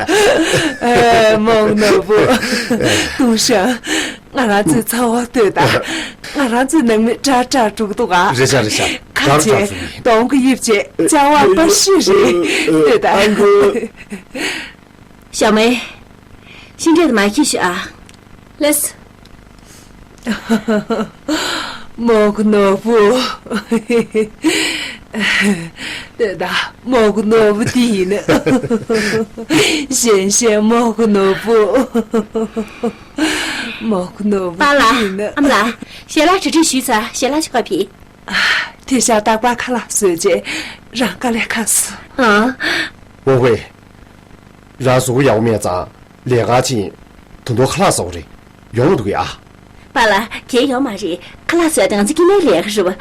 ཨེ། མོག་ནོར་བུ། ཏུང་ཧྲན། ང་རང་ཚོའི་ཚ་བོ་ལྟོས་དང་། ང་རང་ཚོའི་ནང་མི་དྲག་དྲག་འགྲོ་གི་འདུག་ག་རེད་ཤག་རེད་ཤག་ཁ་རྒྱ་ཆེ་གྲགས་སོང་ངས། གདོང་གི་དབྱིབས་བྱས་ཅ་བ་པ་ཤི་རེད། ལྟོས་དང་། ཨ་མགོ། ཞའོ་མེ། ཤིང་འབྲས་དེ་མར་ཁྱེར་ཤོག་ཨ། ལགས། མོག་ནོར་བུ། ལྟོས་དང་། མོག་ནོར་བུ་དེ་ཡིན། གཞན་གཞན་མོག་ནོར་བུ། མོག་ནོར་བུ་པཱ་ལགས། དེ་ཡིན། ཨ་མ་ལགས། ཞལ་ལག་གྲ་སྒྲིག་ཞུས་ཚར། ཞལ་ལག་ཅིག་ཕུལ། དེ་ཤ་སྟག་པར་ཁ་ལག་བཟོས་རྗེས་རང་དཀའ་ལས་ཁག་སོང་། ཨང་། ཝང་ཧུའེ། རང་གཟུགས་པོ་ཡག་པོ་མེད་ཙང་ལས་ཀ་ཕྱིན། ད་དུང་ཁ་ལག་ཟ་དགོས་རེད། ཡོང་མི་འདུག་ཡ། པཱ་ལགས། གལ་ཡོད་མ་རེད། ཁ་ལག་བཟོས་ཏེ་ང་ཚོ་སྐྱེ་དམན་ལས་ཀ་རེད་པ།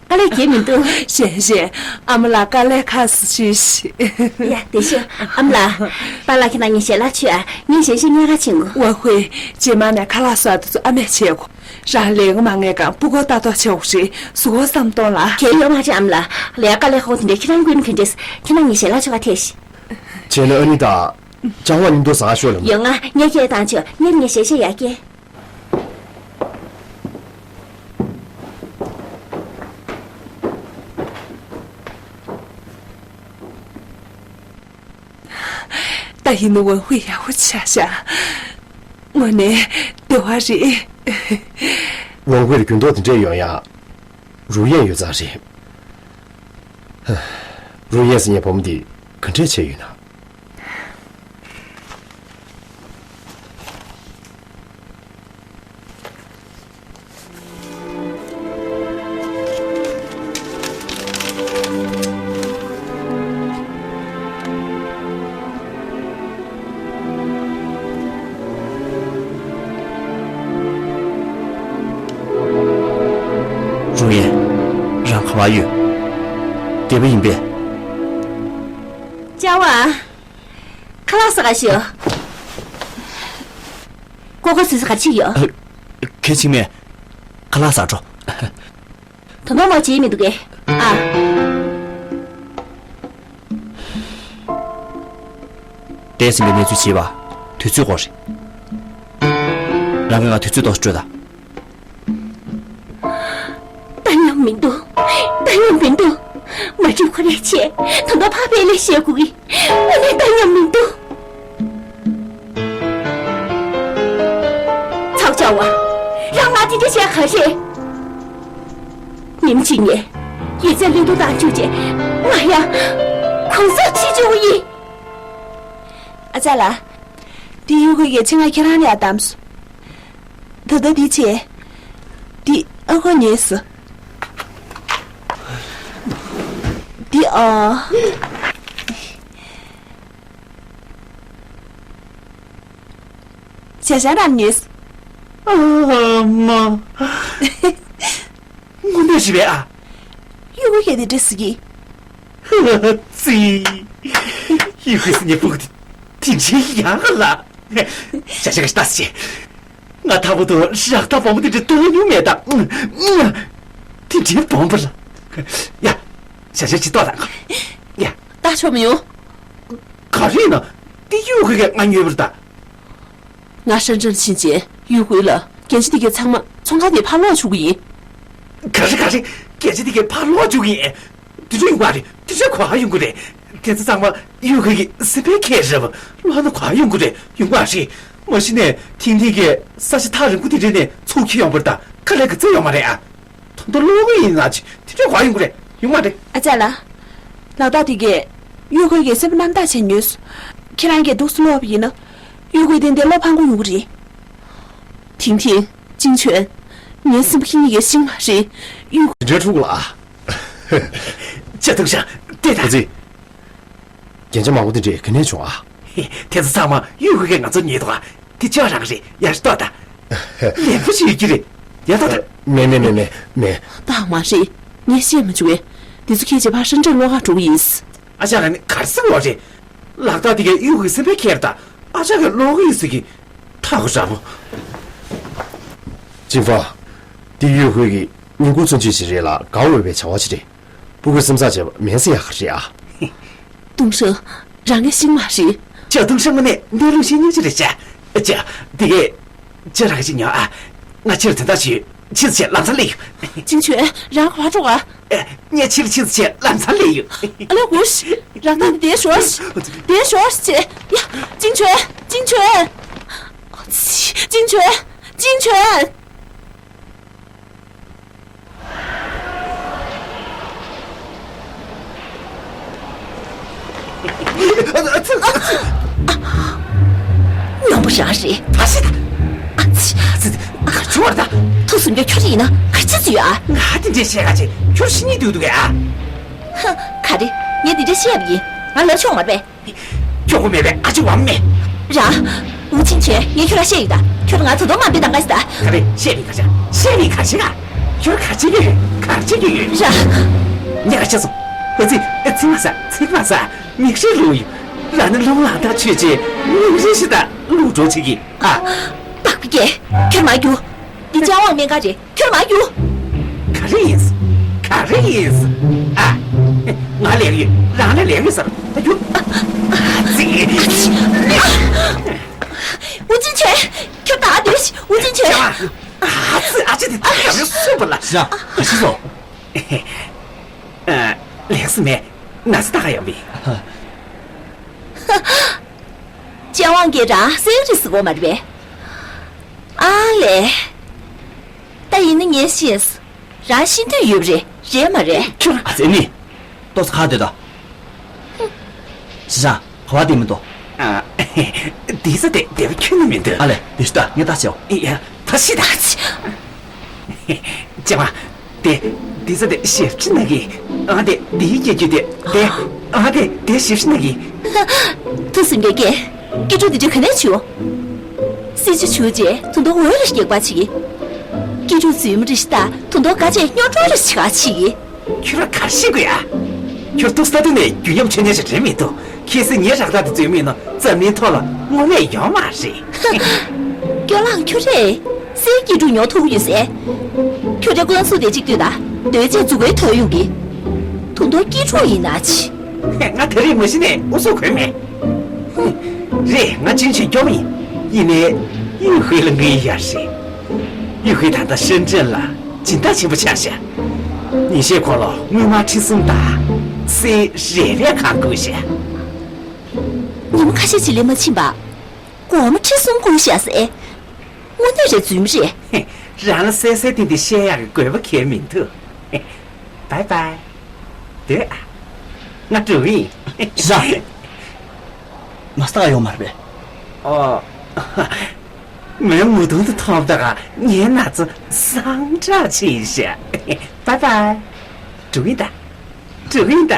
དཀའ་ལས་གལ་མི་འདུག་གཞན་གཞན། ཨ་མ་ལགས་དཀའ་ལས་ཁག་སོང་ཞུས་ཤིག་ཡ། བདེ་ཤོག་ཨ་མ་ལགས། པཱ་ལགས་ཁྱེད་རང་ངའི་ཞལ་ལག་མཆོད་ཨ། ངས་གཞན་གཞན་ཉལ་ཁ་ཕྱིན་གོ། ཝང་ཧུའེ། རྗེས་མ་ནས་ཁ་ལག་བཟོ་དེ་ཚོ་ཨ་མས་བྱེད་དགོས། རང་ལས་ཀ་མ་ངེས་གང་སྤུ་གུ་ལྟ་རྟོག་བྱེད་དགོས་རེད། གཟུགས་པོ་བསམ་གཏོང་ལ། གལ་ཡོད་མ་རེད་ཨ་མ་ལགས། ལས་ཀ་ལས་ཁོག་དེ་འདྲ་ཁྱེད་རང་ཀུན་གྱིས་འདྲེས། ཁྱེད་རང་ངའི་ཞལ་ལག་མཆོད་ག་ཐེ་ཤི། བྱས་ན་ཨ་ནི་ད། ཅང་བ་མཉམ་དུ་ཟ་ཤོག་ལ། ཡོང་ང་། ངས་ཁྱེད་བཏང་ཆོག་ངས་ངས་ཞལ་ཤེས་ཡ་སྐྱེ། ད་ཡིན་ན་ཝང་ཧུའེ་ཡག་པོ་ཆགས་ཤག་དངོས་གནས་བདེ་བ་རེད། ཝང་ཧུའེ་ལ་འགྱུར་ལྡོག་དེ་འདྲས་ཡོང་ཡག་རུ་ཡན་ཡོད་ཙང་རེད། རུ་ཡན་ཟེར་མཁན་བུ་མོ་འདི་ག་འདྲས་བྱས་ཡོད་ན། རུ་ཡན། རང་ག་པར་ཡོད། བདེ་པོ་ཡིན་པས། ཅཱ་ཝང་། ཁ་ལག་ཟ་ག་ཤོག་ཀོ་ཀོ་ཟས་ཟ་ག་ཕྱིན་ཡོད། ཨ། གལ་ཆེ་མེད། ཁ་ལག་ཟ་འགྲོ། ད་དུང་མ་བརྗེད་མི་འདུག་གས། ཨ། འདས་ཟིན་པའི་གནས་ཚུལ་བྱས་པ། དུས་ཚོད་འགོར་རེད། རང་གིས་ང་དུས་ཚོད་ཏོག་ཙམ་སྤྲོད་དང་། ལྟ་མཉམ་མི་འདུག་ལྟ་མཉམ་མི་འདུག་མ་འགྲིག་ཁོ་རེ་བྱས། ད་དུང་ཕར་ཕེབས་ལས་བཤད་དགོས་ཀྱི། ཨ་ནི་ལྟ་མཉམ་མི་འདུག་ཚའོ་ཅཱ་ཝང་། རང་ང་དེ་འདྲ་བྱས་ག་རེད། ཉིན་གཅིག་ནས་ཡིག་ཚད་བློས་གཏོང་བཏང་བཅུག་རྗེས་ང་ཡང་གུང་སེང་བྱེད་བཅུག་གི་ཡིན། ཨ་ཅག་ལགས། འདི་གཡུག་དགོས་ཀྱི་ཆེད་ང་ཁྱེད་རང་ལ་ཡར་བདམས་སོང་། ད་ལྟ་འདི་བྱས། འདི་ཨ་ཁུ་ཉོས་སོང་། འདི་ཨ། ཞ་ཞ་རང་ཉོས། ཨ་མ། དངོས་གནས་རེད་པས་ཨ། གཡུག་དགོས་ཀྱི་དེ་འདྲ་ཟེར་གི། ཙི། གཡུག་དགོས་ཟེར་ནས་ཕྲུ་གུ་དེ་དེ་འདྲའི་ཡག་ག་ལ། ཞ་ཞ་ག་ཞིག་ལྟ་སི། ང་ད་བར་དུ་རག་ཐག་སྦོམ་པོ་དེ་འདྲ་གཏོང་མྱོང་མེད་ད། དེ་འདྲའི་སྦོམ་པོ་ལ། ཡ། ཞ་ཞ་ཅིག་ལྟོས་དང་། ཡ། ལྟ་ཆོག་མི་ཡོང་། ག་རེ་ཡིན་ན། དེ་གཡུག་དགོས་ཀྱི་ང་ཉོས་པ་རེད་ད། ང་ཧྲན་ཀྲེན་ཕྱིན་རྗེས་གཡུག་དགོས་ལ་རྒྱན་ཆ་དེ་གའི་ཚང་མ་ཚོང་ཁང་དེ་ཕར་སློག་བཅུག་གི་ཡིན། ག་རེ་ག་རེ། རྒྱན་ཆ་དེ་གའི་ཕར་སློག་བཅུག་གི་ཡིན། དེ་འདྲ་ཡོང་གི་རེད། དེ་འདྲ་ག་པར་ཡོང་གི་རེད། དེ་ཚོ་ཚང་མ་གཡུག་དགོས་ཀྱི་སེམས་པའི་ཁེ་རེད་པ། སློག་ན་ག་པར་ཡོང་གི་རེད། ཡོང་གི་རེད། མ་གཞི་ནས་ཐིང་ཐིང་གིས་ས་ཆ་ཐག་རིང་པོ་དེ་འདྲ་ནས་ཚུར་འཁྱེར་ཡོང་པ་རེད་ད། དཀའ་ལས་ག་ཚོད་ཡོད་མ་རེད་ཨ། ད་དུང་སློག་གི་ཡིན་ན་ཅི། དེ་འདྲ་ག་པར་ཡོང་གི་རེད། ཡོང་མ་རེད། ཨ་ཅག་ལགས། ལག་རྟགས་དེ་གས་གཡུག་དགོས་ཀྱི་སེམས་པ་རྣམ་དག་བྱས་ཉོས་སོང་། ཁྱེད་རང་གིས་འདུག་སེ་སློག་པ་ཡིན་ན། གཡུག་དགོས་དེ་འདྲ་བློ་ཕམ་གྱི་ཡོང་གི་རེད། ཐིང་ཐིང་། ཅིང་ཆོན། ངའི་སེམས་པ་ཁྱེད་གཉིས་ཀྱིས་ཤེས་མ་རེད། གཡུག་དགོས། འདྲ་ཕྲུ་གུ་ལགས། ཅ་དུང་ཤ། བལྟས་དང་། ཨ་ཙི། རྒྱན་ཆ་མང་པོ་དེ་འདྲས་ག་ནས་བྱུང་ཨ། དེ་ཚོ་ཚང་མ་གཡུག་དགོས་ཀྱི་ང་ཚོ་ཉོས་འདུག་ཨ། དེ་ཅག་རང་རེད། ཡར་ལྟོས་དང་། ལེགས་པོ་ཞིག་ཡོད་ཀྱི་རེད། ཡར་ལྟོས་དང་། མེད་མེད་མེད་མེད་མེད། ད་མ་རེད། ངས་བཤད་མ་བྱུང་བས། དེ་ཚོ་ཁྱེད་ཀྱིས་ཕར་ཧྲན་ཀྲེན་སློག་གར་འགྲོ་གི་ཡིན། ཨ་ཅག་ལ་ནི་ག་རེ་ཟེར་བ་རེད། ལག་རྟགས་དེ་གས་གཡུག་དགོས་སེམས་པའི་ཁེ་རེད་ད། ཨ་ཅག་གིས་སློག་གི་ཡིན་ཟེར་གི། ཐག་རིང་པོ། ཅིན་ཧྥང་། འདི་གཡུག་དགོས་ཀྱི་ཉིན་གུང་ཚོན་ཆུ་ཞིག་རེད་ལ་དགའ་འོས་པའི་བྱ་བ་ཞིག་རེད། ཕྲུ་གུའི་སེམས་བཟང་བྱས་པ་མིན་ས་ཡག་ག་རེད་ཨ། ཏུང་ཧྲེང་། རང་ངས་ཤེས་མ་རེད། ཅ་ཏུང་ཧྲེང་དངོས་གནས་གནས་ལུགས་ཤེས་མཁན་ཅིག་རེད་ཤག་ཅ། དེ་གས། ཅ་རང་ཅིག་ཉོ་ཨ། ང་ཕྱིར་དོན་དག་ཞིག་ཡོད། ཕྱིན་ཆད་ལམ་སང་སླེབས་ཡོང་། ཅིང་ཆོན། རང་ག་པར་འགྲོ་ག་ཨ། ངས་ཕྱིར་ཕྱིན་ཆད་ལམ་སང་སླེབས་ཡོང་། ཨ་ལེ་ཧུ་ཤི། རང་ད་འདིར་ཞོག་ཤི། འདིར་ཞོག་ཤི་ཅེ། ཡ། ཅིང་ཆོན། ཅིང་ཆོན། ཅིང་ཆོན། ཅིང་ཆོན། ཉོན་པོ་རང་རེད། ཕ་སི་ད། ཨ་ཙི། ཨ་ཙི། ག་ཚོད་བར་ད། ཐུགས་སུན་རྒྱུ་ཁྱོད་ཡིན་ན་ག་ཅི་ཚོད་ཡོད་ཨ། ང་དེ་འདྲས་བཤད་ག་ཅེ། ཁྱོད་ཤི་ཉིད་འདུག་འདུག་གས་ཨ། ཧ། ག་རེ། ངས་འདི་འདྲས་བཤད་པ་ཡིན། ང་ལབ་ཆོག་མ་རེད་པས། ཁྱོད་ཁོ་མེད་པའི་ཨ་ཅེ་བ་མེད། ར། ཝུ་ཅིན་ཆོན། ངས་ཁྱོད་ལ་བཤད་ཡོད་ད། ཁྱོད་ང་ད་དུང་དམའ་འབེབས་བཏང་ག་ཟེར་ད། ག་རེ། བཤད་པའི་ཁ་ཤ། བཤད་པའི་ཁ་ཤ་ག་ཁྱོད་ག་ཅི་ཡོད། ག་ཅི་ཡོད། ར། ངས་ག་ཅི་སོང་། ཨ་ཙི། ཨ་ཙི་མ་ཟ། ཙི་མ་ཟ། མིག་ཧྲིལ་ལུག་ཡོད། ར་ནི་རླུང་ལངས་ཐག་ཆོད་ཅེས་མིག་ཧྲིལ་ཞིག་ད་ལུག་འགྲོ་བྱེད་ཀྱི་ཨ། སྟག་པའི་སྐད། ཁྱོད་མ་རྒྱུག་འདི་ཅང་དབང་སྨན་ཁང་རེད། ཁྱོད་མ་རྒྱུག་ག་རེ་ཡིན། ག་རེ་ཡིན། ཨ། ང་ལེགས་ཡོད། རང་ལ་ལེགས་ཡོད་ཟེར། ད་རྒྱུག་ཨ་ཙི། ཝུ་ཅིན་ཆོན། ཁྱོད་ད་འདུས། ཝུ་ཅིན་ཆོན། ཨ་ཙི། ཨ་ཅེ་དེ་ད་ག་རེ་སུས་པ་ལ། ཤ། ག་ཤི་སོང་། ཨ། ལེགས་སུ་མེད། ན་ཚ་ད་ག་ཡོང་བི། ཅང་དབང་གིས་རང་སེང་རི་ཟིག་གོ་མ་རེད་པས། ཨ་ལས། ད་ཡིན་ན་ངས་ཤེས། རང་ཤི་འདོད་ཡོད་རེད། རེད་མ་རེད། ཁྱོད་ཨ་ཙི་ནི། ཏོག་ཙམ་ཁ་སྡོད་དང་། ཞི་ཅང་། ག་བ་དེ་མི་འདུག་ཨ། དེ་ས་དེ་དེ་བ་ཁྱོན་ནས་མི་འདུག་ཨ་ལས་དེ་ཤི་ད་ངས་ད་ཆེའོ། ཡ། ད་ཤི་ད། ཅེ་མ། དེ་དེ་ས་དེ་ཞིབ་ཅི་ན་གི། ཨ་དེ་དེའི་སྐྱེ་རྒྱུ་དེ་དེ། ཨ་དེ་དེ་ཞིབ་ཅི་ན་གི། ཐུགས་སུན་གེ་གེ། སྐྱེ་ཕྲུག་དེ་ཚོ་ག་ནས་བྱུང་། སྲིད་ཇུས་བྱུང་རྗེས་དུང་དོ་འོད་རེ་རྒྱག་པ་ཆི་གི། སྐྱེ་ཕྲུག་རྫུན་མ་རེ་ཞིག་ད་དུང་དོ་ག་ཆེ་སྙོ་གྲོགས་རེ་ཞིག་ག་ཆི་གི། ཁྱོད་རང་ག་རེ་ཤེས་དགོས་ཡ། ཁྱོད་ཏོག་ཙམ་ནས་རྒྱུན་ཉམས་ཆོད་ཉན་ཞིག་རེད་མི་འདུག་ཁྱེད་སྲིད་ཉེ་རག་ཐག་དེ་འཛུལ་མིན་ནོ་རྩ་མིན་ཐོག་ལ་དངོས་གནས་ཡོད་མ་རེད། སྐྱོ་ལང་ཁྱོད་རེད། སའི་སྐྱེ་དྲུག་ཉོ་ཐུབ་ཡོད་ཟེར། ཁྱོད་རེ་ཀོན་སུ་དེ་གཅིག་ལྟོས་ད་སྡོད་ཅེས་འཛུགས་པའི་ཐོ་ཡོང་གི། དུང་དོ་སྐྱེ་དྲུག་ཡིན་ན་ཆི། ང་ད་རེས་མ་གཞི་ནས་ཨུ་ཚུགས་གོན་མེད། རེད། ང་ཅིན་ཆེན་སྐྱོ་མ་ཡིན། ཡིན་ནའི་ཡུས་ཧུའེ་ལ་ངའི་ཡ་རེད། ཡུས་ཧུའེ་ད་ལྟ་ཧྲེན་ཀྲེན་ལ་སྦྱིན་བདག་ཆེན་པོ་ཆགས་ཤག་ཉིན་ཤས་གོང་ལ་དངུལ་སྨར་ཁྲི་གསུམ་དང་སའི་རེ་བས་གང་བསྐུར་ཤག་ཉི་མ་ཁ་ཤས་ཅིག་ལས་མ་ཕྱིན་པ། སྒོར་མོ་ཁྲི་གསུམ་བསྐུར་ཤག་ཟེར། དངོས་གནས་རེད་རྫུན་མ་རེད། རང་ལ་གསལ་གསལ་ཐིང་ཐིང་བཤད་ཡག་གི་དགོས་པ་གང་ཡང་མི་འདུག་བའི་བའི། སྡོད་ཨ། ང་འགྲོ་གི་ཡིན། ཞི་ཅང་། མ་སྟག་ཡོང་མ་རེད་པས། ཨོ། མོའི་མོ་དུང་དུ་ཐོབ་ད་ག་ངའི་ན་ཚ་སངས་དྲག་ཕྱིན་ཤག་བའི་བའི། འགྲོ་གི་ཡིན་ད། འགྲོ་གི་ཡིན་ད།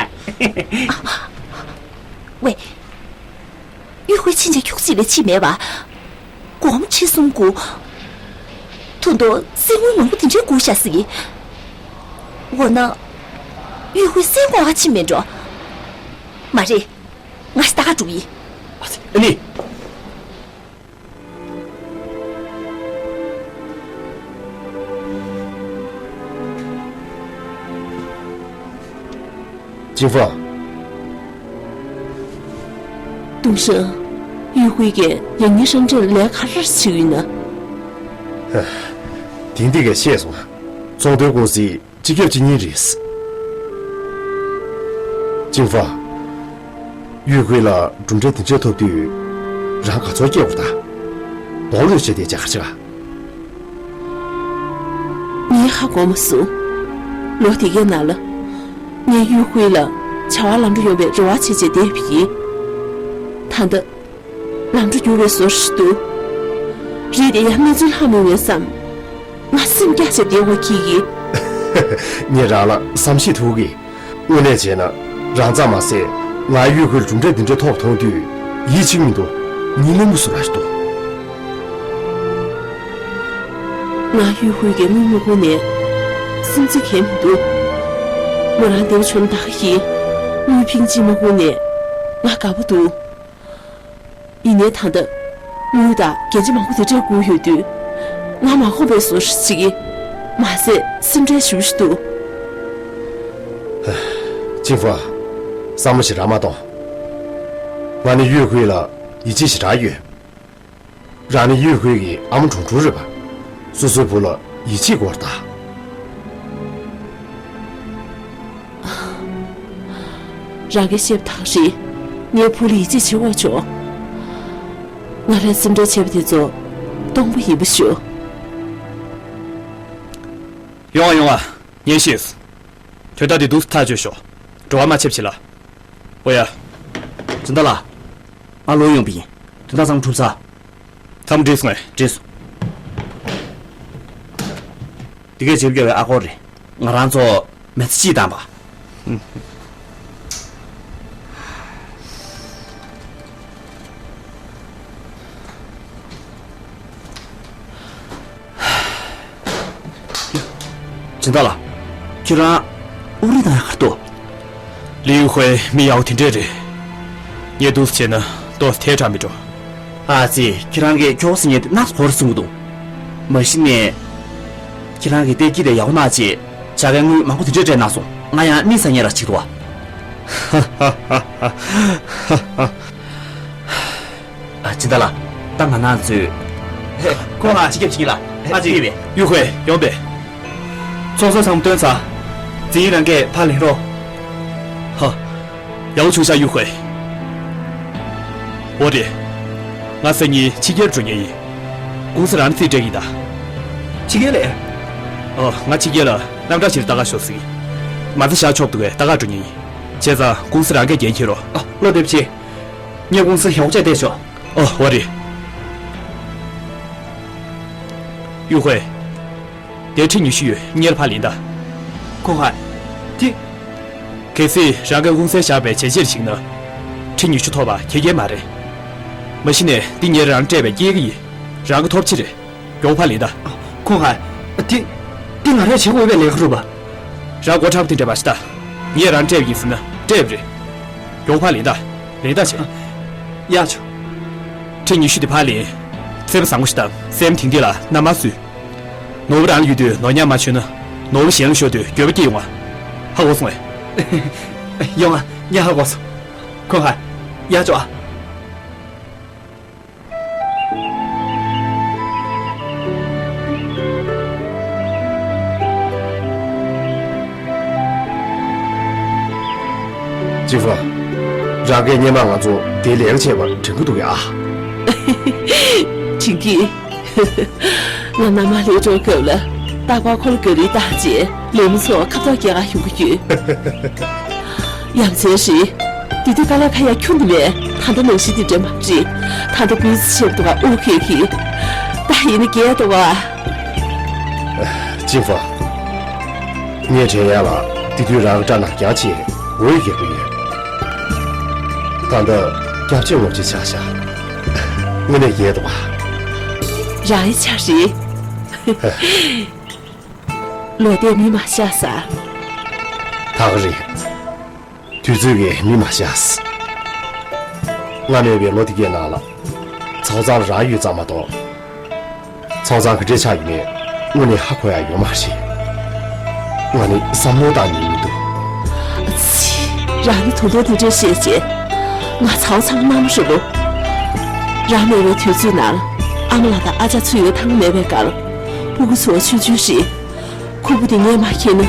ཝེ། ཡུས་ཧུའེ་ཕྱིན་ཆད་ཁྱུག་ཙམ་ལས་ཕྱིན་མེད་པ། སྒོར་མོ་ཁྲི་གསུམ་བསྐུར། དུང་དོ་སའི་དངུལ་མང་པོ་དེ་འདྲ་བསྐུར་ཤག་ཟེར་གི། འོ་ན། ཡུས་ཧུའེ་སའི་མགོ་ཨ་ཕྱིན་མེད་འགྲོ། མ་རེད། ང་ཞིག་ལྟ་ག་འགྲོ་གི་ཡིན། ཨ་ནི། ཅིན་ཧྥང་། ཏུང་ཧྲེང་། ཡུས་ཧུའེ་གིས་ཡང་སྙིང་ཧྲེང་ཧྲེང་ལས་ཀ་རེ་བྱེད་ཀྱི་ཡོད་ན། ཧ། དེང་འདི་གས་ཤེས་སོང་ང་། ཚོང་དོན་ཀུང་སི་སྤྱི་ཁྱབ་སྤྱི་གཉེར་རེད། ཅིན་ཧྥང་། ཡུས་ཧུའེ་ལ་གྲུབ་འབྲས་འདི་འདྲ་ཐོབ་དུས། རང་ག་ཚོད་སྐྱེ་བ་དང་། རྡོག་རོལ་བྱས་ཏེ་བྱ་ག་ཆེ་ག་ངས་ཧ་གོ་མ་སོང་། ལོ་དེ་གའི་ནང་ལ། ངས་ཡུས་ཧུའེ་ལ་བྱ་བ་ལམ་འགྲོ་ཡོང་བའི་རེ་བ་བྱས་བྱས་བསྡད་པ་ཡིན། ད་ལྟ། ལམ་འགྲོ་འགྱུར་བའི་བཟོ་ཞིག་འདུག་རེད་དེ་ཡང་གནས་ཚུལ་ལྷག་མི་འོས་བསམ། ང་སེམས་སྐྱག་བྱས་བསྡད་འོ་ཁྱི་ཡིས། ངས་རང་ལ་བསམ་ཤེས་ཐུབ་གི། དངོས་གནས་བྱས་ན། རང་ཙམ་མ་ཟད། ང་ཡུས་ཧུའེ་གྲུབ་འབྲས་འདི་འདྲ་ཐོབ་མཐོང་དུས། ཡིད་ཆེས་མི་འདུག་ཉིན་གླེན་པོ་བཟོ་ར་ཞིག་འདུག་ང་ཡུས་ཧུའེ་གིས་དངུལ་མ་བསྐུར་ནས། སེམས་ཚེགས་གས་མི་འདུག་མོ་རང་བདེ་བ་བྱུང་ད་ག་ཡིན། དངུལ་ཕིང་གཅིག་མ་བསྐུར་ནས། ང་དགའ་པོ་འདུག་ཡིན་ནའི་ད་ལྟ། དངུལ་དང་རྒྱན་ཆ་མང་པོ་དེ་འདྲས་བསྐུར་ཡོད་དུས། ང་མ་གོ་བའི་བཟོ་ཞིག་བྱེད་ཀྱི། མ་ཟད་སེམས་ཁྲལ་ཞེ་པོ་ཞིག་འདུག་ཅིན་ཧྥང་། བསམ་བློ་ཞེ་དྲག་མ་གཏོང་། ང་ནི་ཡུས་ཧུའེ་ལ་ཡིད་ཆེས་ཞེ་དྲག་ཡོད། རང་ནི་ཡུས་ཧུའེ་གི་ཨ་མ་གྲུང་གྲུང་རེད་པ། སོ་སོའི་བུ་ལ་ཡིད་ཆེས་དགོས་རེད་ད། རང་གིས་བཤད་པ་དག་རེད། ངའི་བུ་ལ་ཡིད་ཆེས་བྱེད་དགོས་བྱུང་། ང་རང་སེམས་ཁྲལ་བྱས་པ་དེ་ཚོ་སྟོང་པ་ཡིན་པ་ཞུ། ཡོང་ཨ་ཡོང་ཨ། ཉན་ཤེས། དོན་དག་འདི་འདུག་སེ་ཐག་གཅོད་ཤོག་བྲོ་བ་མ་བྱེད་བྱེད་ལ། ཨོ་ཡ། སྦྱིན་བདག་ལགས། ང་ལོག་ཡོང་པ་ཡིན། དོན་དག་ཚང་མ་གྲུབ་ཚར། ཚང་མ་འགྲིག་སོང་ངས། འགྲིག་སོང་། འདི་གས་བྱེད་རྒྱུ་བའི་ཨ་སྒོར་རེད། ང་རང་ཚོ་མི་ཚེ་གཅིག་བཏང་པ། སྦྱིན་བདག་ལགས། ཁྱེད་རང་དབུགས་རིང་གཏོང་ཡག་ག་རེ་འདུག་ལི་ཡུས་ཧུའེ་མི་ཡག་པོ་དེ་འདྲས་རེད། ངས་འདུག་སེ་བྱས་ན་ཏོག་ཙམ་ཐལ་དྲགས་མི་འགྲོ། ཨ་ཙི། ཁྱེད་རང་གིས་ཁྱོ་ག་ཟེར་མཁན་དེ་ནགས་སུ་གོ་རེ་གསུང་གི་འདུག་མ་གཞི་ནས། ཁྱེད་རང་གིས་ལྟས་ཀྱི་དེ་ཡག་པོ་གནང་བྱས། བྱ་དགའ་དངུལ་མང་པོ་དེ་འདྲས་སྤྲད་གནང་སོང་། ང་ཡང་གནས་ཚང་ཉེ་ར་ཅིག་འདུག་བ། ཨ། སྦྱིན་བདག་ལགས། ད་ང་རང་ཚོས། ཧེ། ཁོང་ལ་སྤྱི་ཁྱབ་བྱེད་ཀྱི་ལ་ང་ཅིག་ཡོད་པས། ཡུས་ཧུའེ་ཡོང་པས། ཚོང་ཟོག་ཚང་མ་བཏོན་ཚར། འཛིན་ཡིག་རང་གིས་ཕར་ལེན་རོགས། ཧ། ཡག་པོ་བྱུང་ཤག་ཡུས་ཧུའེ། འོ་རེད། ང་སང་ཉིན་ཕྱི་རྒྱལ་འགྲོ་མཁན་ཡིན། ཀུང་སི་རང་རྩིས་སྤྲད་ཀྱི་ཡིན་ད། ཕྱི་རྒྱལ་ལ། ཨོ། ང་ཕྱི་རྒྱལ་ལ་གནམ་གྲུ་ཞིག་ལ་ལྟ་ག་ཤོག་ཟེར་གྱི། མ་རྩ་བཞག་ཆོག་འདུག་གས། ལྟ་ག་འགྲོ་མཁན་ཡིན། བྱས་ཙང་ཀུང་སི་རང་གིས་འགན་འཁྱེར་རོགས། ཨ། བློ་བདེ་པོ་བྱེད། ངས་ཀུང་སི་ཞོགས་ཇ་བལྟས་ཆོག་ཨོ་ཝ་རེད། ཡུ་ཧུའེ། དེ་ཁྲི་ཉི་ཤུ་ཡོད། ངེད་ལ་ཕར་ལེན་ད། ཁོང་ཧ། དེ། གལ་སྲིད་རང་གིས་ཀུང་སིར་བཞག་པའི་བྱས་རྗེས་ལ་གཞིགས་ན། ཁྲི་ཉི་ཤུ་ཐོབ་པ་ཁེ་གལ་མ་རེད། མ་གཞི་ནས་འདི་ངས་རང་སྤྲད་པའི་སྐྱེལ་གྱི་ཡིན། རང་གི་ཐོབ་ཆེད་རེད། མགྱོགས་པོ་ཕར་ལེན་ད། ཁོང་ཧ། དེ། དེ་ང་རས་བྱེད་དགོས་པའི་ལས་ཀ་རེད་པ། རང་མགོ་ཁྲ་པོ་དེ་འདྲ་མ་བྱེད་ད། ངས་རང་སྤྲད་པ་ཡིན་ཟེར་ན་སྤྲད་པ་རེད། མགྱོགས་པོ་ཕར་ལེན་ད། ལེན་ད་བྱེད། ཡག་བྱུང་། ཁྲི་ཉི་ཤུ་དེ་ཕར་ལེན། ཚེ་པ་བཟང་པོ་ཞིག་དང་སེམས་དེང་དེ་ལ་མནའ་མ་བསུས། ནོར་བུ་རང་ལ་ཡོད་དུས་ནོར་ཉམས་མ་བྱུང་ན། ནོར་བུ་གཞན་ལ་ཤོར་དུས་འགྱོད་པ་སྐྱེ་ཡོང་ང་། ཧ་གོ་སོང་ངས། ཡོང་ང་། ངས་ཧ་གོ་སོང་། ཁོང་ཧ། ཡག་བྱུང་ཨ། ཅིན་ཧྥང་། རང་གིས་སྔོན་མ་ང་ཚོ་དེ་ལས་ཀ་བྱེད་པར་དྲན་གྱི་འདུག་གས། ཨ། དྲན་གྱི། ང་མནའ་མ་ལེན་འགྲོ་སྐབས་ལ། རྟག་པར་ཁོ་ལ་ག་རེ་བཏང་བྱས། ལས་མི་ཚོ་ཁ་ཐོག་རྒྱག་གར་ཡོང་གི་ཡོད། ཡ་མཚན་རེད། དེ་དུས་དཀའ་ལས་ཁག་ཡ་ཁྱོན་ནས་མེད། ད་ལྟ་ནང་བཞིན་དེ་འདྲ་མ་རེད། ད་ལྟ་སྤུས་ཚད་ཆེ་བ་འདུག་ག་ཨོ་ཁེ་ཁེ། ད་ཡིན་ན་རྒྱལ་འདུག་ག་ཅིན་ཧྥང་། ངས་དྲན་ཡག་ལ་དེ་དུས་རང་གི་སྐྲ་ནག་རྐྱང་བྱས་འོད་རྒྱག་གི་ཡོད། ད་ལྟ་སྐྱབས་བཅོལ་ངོ་ཆེ་ཆགས་ཤག་དངོས་གནས་རྒྱལ་འདུག་ག་རང་ཡི་ཆ་རེད། ལོ་ཟླས་མི་མ་ཤ་ཟ། ད་ག་རེད། དུས་ཚོད་ཀྱིས་མི་མ་ཤ་ཟ། ང་མེད་པའི་ལོ་དེ་གའི་ནང་ལ། ཚའོ་ཚང་རང་ཡོད་ཙམ་མ་གཏོགས། ཚའོ་ཚང་ག་འདྲས་ཆགས་ཡོད་མེད་དངོས་གནས་ཧ་གོ་ཡ་ཡོད་མ་རེད། ང་ནི་བསམ་བློ་བཏང་ཉན་མི་འདུག་ཚི། རང་ནི་དུང་དུང་དེ་འདྲས་བཤད་བྱས། ང་ཚའོ་ཚང་མནའ་མ་རེད་པོ། རང་མེད་པའི་དུས་ཚོད་ནང་ཨ་མ་ལགས་དང་ཨ་ཅག་ཚུར་ཡོང་ཐང་མེད་པའི་ཁར། སྤུ་གུ་ཚོ་ཆུང་ཆུང་རེད། ཁོ་བོ་དེ་ངས་མ་མཁྱེན་ན།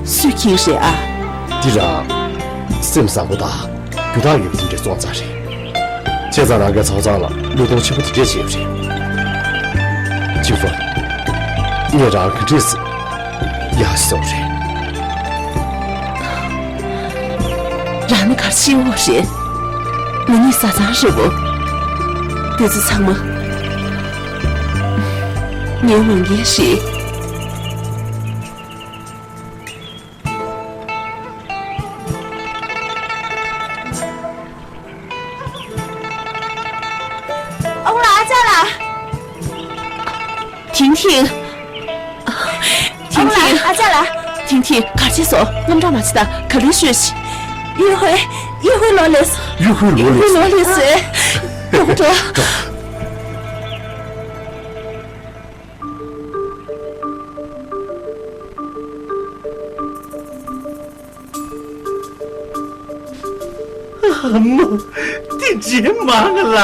སུས་མཁྱེན་རེད་ཨ། འདི་རང་། སེམས་བཟང་པོ་དང་རྒྱུ་དག་ཡོད་པ་དེ་འདྲའི་སོང་ཙང་རེད། བྱས་ཙང་རང་གིས་ཚའོ་ཚང་ལ་བློས་གཏོང་ཆེན་པོ་དེ་འདྲས་བྱས་པ་རེད། ཅིན་ཧྥང་། ངས་རང་ག་འདྲས་སེ། ཡག་སོང་རེད། རང་ནི་གར་ཤི་འོ་རེད། ང་གཉིས་བཟའ་ཚང་རེད་པོ། དེ་ཚོ་ཚང་མ། ངའི་འོས་འགན་རེད། ཨོང་ལ་ཨ་ཅག་ལ། ཐིང་ཐིང་། ཐིང་ཨོང་ལ་ཐིང་། ཨ་ཅག་ལ། ཐིང་ཐིང་གར་བྱས་སོང་། རྔམ་སྐྲག་མ་བྱེད་ད། ག་ལེར་ཤོད་ཤིག་ཡུ་ཧུའེ། ཡུ་ཧུའེ་ལོག་སླེབས་སོང་། ཡུ་ཧུའེ་ལོག་ཡུ་ཧུའེ་ལོག་སླེབས་སོང་། འགྲོ་འགྲོ། ཨ་མ། དེ་འདྲའི་མང་ལ།